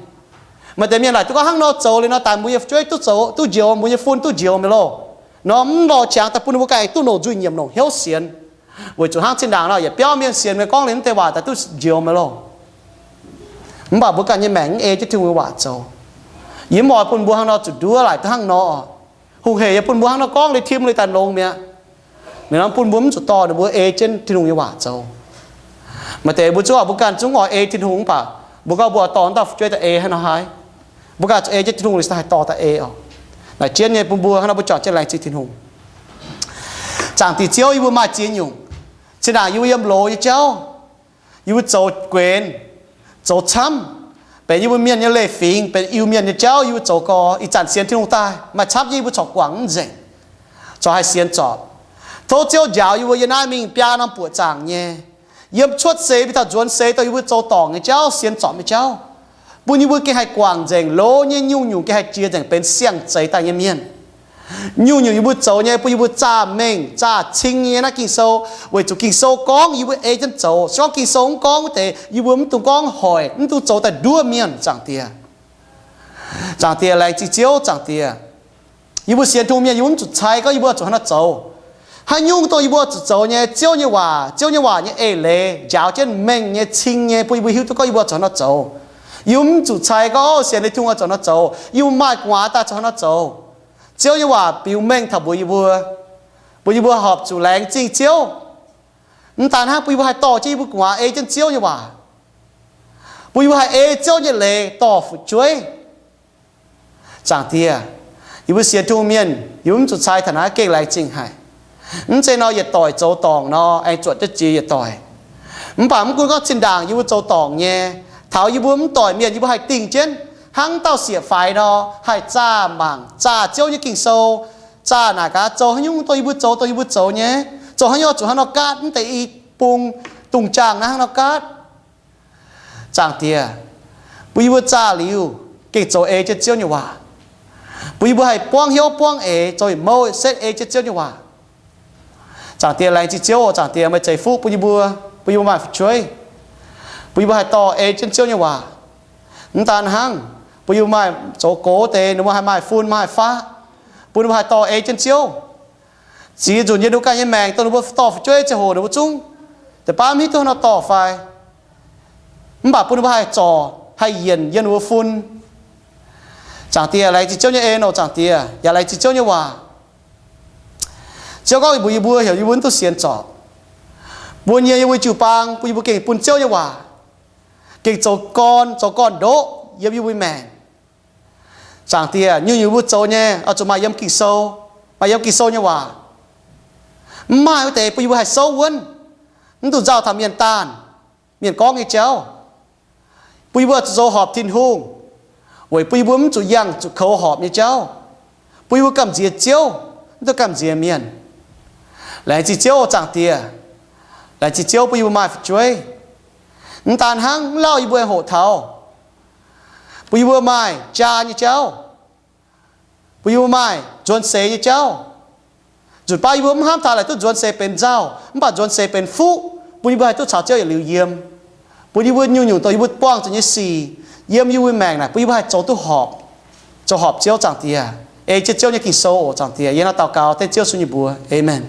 Maaih deix mienh laaic duqv gorngv hnangv nor zoux liuz nor daaih mbuo nyei fu'jueiv duqv zoux, duqv njoux, mbuo nyei fun duqv njoux mi'aqv loh. Nor mv lorh qangx daaih bun mbuo ganh duqv longc nzuih nyiemc longc hnyouv sienx. Weic zuqc hnangv zinh ndaangc nor yietc biauv mienh sienx meih gorngv liuz mv deix waac daaih duqv njoux mi'aqv loh. Mv baac mbuo ganh nyei maengc mv ei jienv Tin-Hungh nyei waac zoux. Yie mv oix bun mbuo hnangv nor zuqc nduov laaic duqv hnangv nor. Hungh hec yaac bun mbuo hnangv nor gorngv liuz tim liuz daaih longx mi'aqv. Ninh nor bun mbuo mv zuqc dorh ninh mbuo ei jienv Tin-Hungh nyei waac zoux. Maaih deix mbuo zungv oix, mbuo ganh zungv oix ei Tin-Hungh mv baac mbuo gorngv mbuo oix dorh dauh fu'jueiv daaih ei hnangv nor haaix. Mbuo ganh zuqc ei jienv Tin-Hungh liuz daaih haih dorh daaih ei oc. Naaic jienv nyei bun mbuo hnangv nor mbuo juangc jienv laengz zingh Tin-Hungh. Zaangc Diex Ziouv, yie mbuo maaih ziex nyungc. Zinh ndaangc yie mbuo yiem loz nyei jauv, yie mbuo zoux guenx, zoux camv, benx yie mbuo mienh nyei leiz-fingx, benx Iu-Mienh nyei jauv yie mbuo zoux gorx. Ih zanc sienx Tin-Hungh daaih maaih camv jienv yie mbuo corc guangc mv nzengc, corc haih sienx zorpc. Tov Ziouv njaaux yie mbuo yiem naaiv mingh biaa norm buoqc zaangc nyei, yiem cuotv seix mingh taux nzuonx seix dongh yie mbuo zoux dorngc nyei jauv, sienx zorpc nyei jauv, bun yie mbuo gengh haih guangc nzengc loz nyei nyungc-nyungc, gengh haih jiex nzengc benx siang-zeix daaih nyei mienh. Nyungc-nyungc yie mbuo zoux nyei bun yie mbuo zaah mengh zaah cing nyei naaiv Ging-Sou, weic zuqc Ging-Sou gorngv yie mbuo ei jienv zoux. Se gorngv Ging-Sou mv gorngv wuov deix yie mbuo mv dungx gorngv hoic, mv dungx zoux daaih nduov mienh, Zaangc Diex. Zaangc Diex, laengz zingh Ziouv, Zaangc Diex. Yie mbuo sienx Tin-Hungh mienh yie mbuo mv zuqc cai gorngv yie mbuo zuqc haaix nor zoux. Haaix nyungc dongh yie mbuo zuqc zoux nyei, Ziouv nyei waac, Ziouv nyei waac nyei eix leiz njaaux jienv mengh nyei, cing nyei, bun yie mbuo hiuv duqv gorngv yie mbuo zuqc haaix nor zoux. Yie mbuo mv zuqc cai gorngv, o, sienx liuz Tin-Hungh oix zuqc haaix nor zoux, yie mbuo maaih gu'nguaaz daaih zuqc haaix nor zoux. Ziouv nyei waac biux mengh taux mbuox yie mbuo, bun yie mbuo horpc zuqc laengz zingh Ziouv. Mv daan hnangv, bun yie mbuo haih dorh jienv yie mbuo gu'nguaaz ei jienv Ziouv nyei waac, bun yie mbuo haih ei Ziouv nyei leiz dorh fu'jueiv. Zaangc Diex, yie mbuo sienx Tin-Hungh mienh yie mbuo mv zuqc cai taux naaiv gengh laengz zingh haic. Mv zeiz nor yietc doic zoux dorngc nor aengx zuotc jienv jiex yietc doic. Mv baac mv gunv gorngv zinh ndaangc yie mbuo zoux dorngc nyei, taux yie mbuo mv doic mienh yie mbuo haih dingh jienv hnangv dauh sieqv-faix nor, haih zaah mangc, zaah Ziouv nyei Ging-Sou, zaah naaic gaax zoux haaix nyungc dongh yie mbuo zoux, dongh yie mbuo zoux nyei, zoux haaix nyungc zuqc haaix nor gaatv, mv deix i bung dungz jaangh naaiv hnangv nor gaatv. Zaangc Diex, bun yie mbuo zaah liuz gengh zoux ei jienv Ziouv nyei waac, bun yie mbuo haih buangv hnyouv buangv eix, zoux yietc mouh setv ei jienv Ziouv nyei waac. Zaangc Diex, laengz zingh Ziouv oc. Zaangc Diex, meih ceix fuqv bun yie mbuo, bun yie mbuo maaih fu'jueiv, bun yie mbuo haih dorh ei jienv Ziouv nyei waac. Mv daan hnangv, bun yie mbuo maaih zoux gox deix, ninh mbuo haih maaih fun maaih faqv, bun ninh mbuo haih dorh ei jienv Ziouv. Ziex nzunc yiem ninh mbuo ganh nyei maengc dongh ninh mbuo dorh fu'jueiv ziangh hoc ninh mbuo zungv deix baav mv hiuv duqv haaix nor dorh fai, mv baac bun ninh mbuo haih zorc haih yienc yiem ninh mbuo fun. Zaangc Diex, laengz zingh Ziouv nyei en oc. Zaangc Diex, yaac laengz zingh Ziouv nyei waac. Ziouv gorngv mbuox yie mbuo heuc yie mbuo mv duqv sienx zorpc. Mbuo nyei yiem mbuo jiu-baang bun yie mbuo gengh bun Ziouv nyei waac gengh zoux gorn, zoux gorn-ndoqv yiem yie mbuo maengc. Zaangc Diex, nyungc-nyungc mbuo zoux nyei oix zuqc maaih yiem Ging-Sou, maaih yiem Ging-Sou nyei waac. Mv maaih wuov deix bun yie mbuo haih souv wuonv, mv dungx nzauh taux mienh daanh, mienh gorngv nyei jauv. Bun yie mbuo zuqc zoux horpc Tin-Hungh, weic bun yie mbuo mv zuqc yangh zuqc koux horpc nyei jauv, bun yie mbuo gamh nziex Ziouv, mv dungx gamh nziex mienh. Laengz zingh Ziouv, Zaangc Diex. Laengz zingh Ziouv bun yie mbuo maaih fu'jueiv. Mv daan hnangv, mv lauh yie mbuo aengx hoqc taux, bun yie mbuo maaih jaa nyei jauv, bun yie mbuo maaih nzuonx seix nyei jauv. Nzunc baav yie mbuo mv hnamv taux laaic duqv nzuonx seix benx nzauh, mv baac nzuonx seix benx fuqv, bun yie mbuo haih duqv caux Ziouv yietc liuz yiem. Bun yie mbuo nyungc-nyungc dongh yie mbuo buangh zuqc nyei sic yiem yie mbuo maengc naaic, bun yie mbuo haih zoux duqv horpc, zoux horpc Ziouv, Zaangc Diex. Ei jienv Ziouv nyei Ging-Sou oc, Zaangc Diex. Yie hnangv naaiv daux gaux dengv Ziouv Yesu nyei mbuox. Aamen.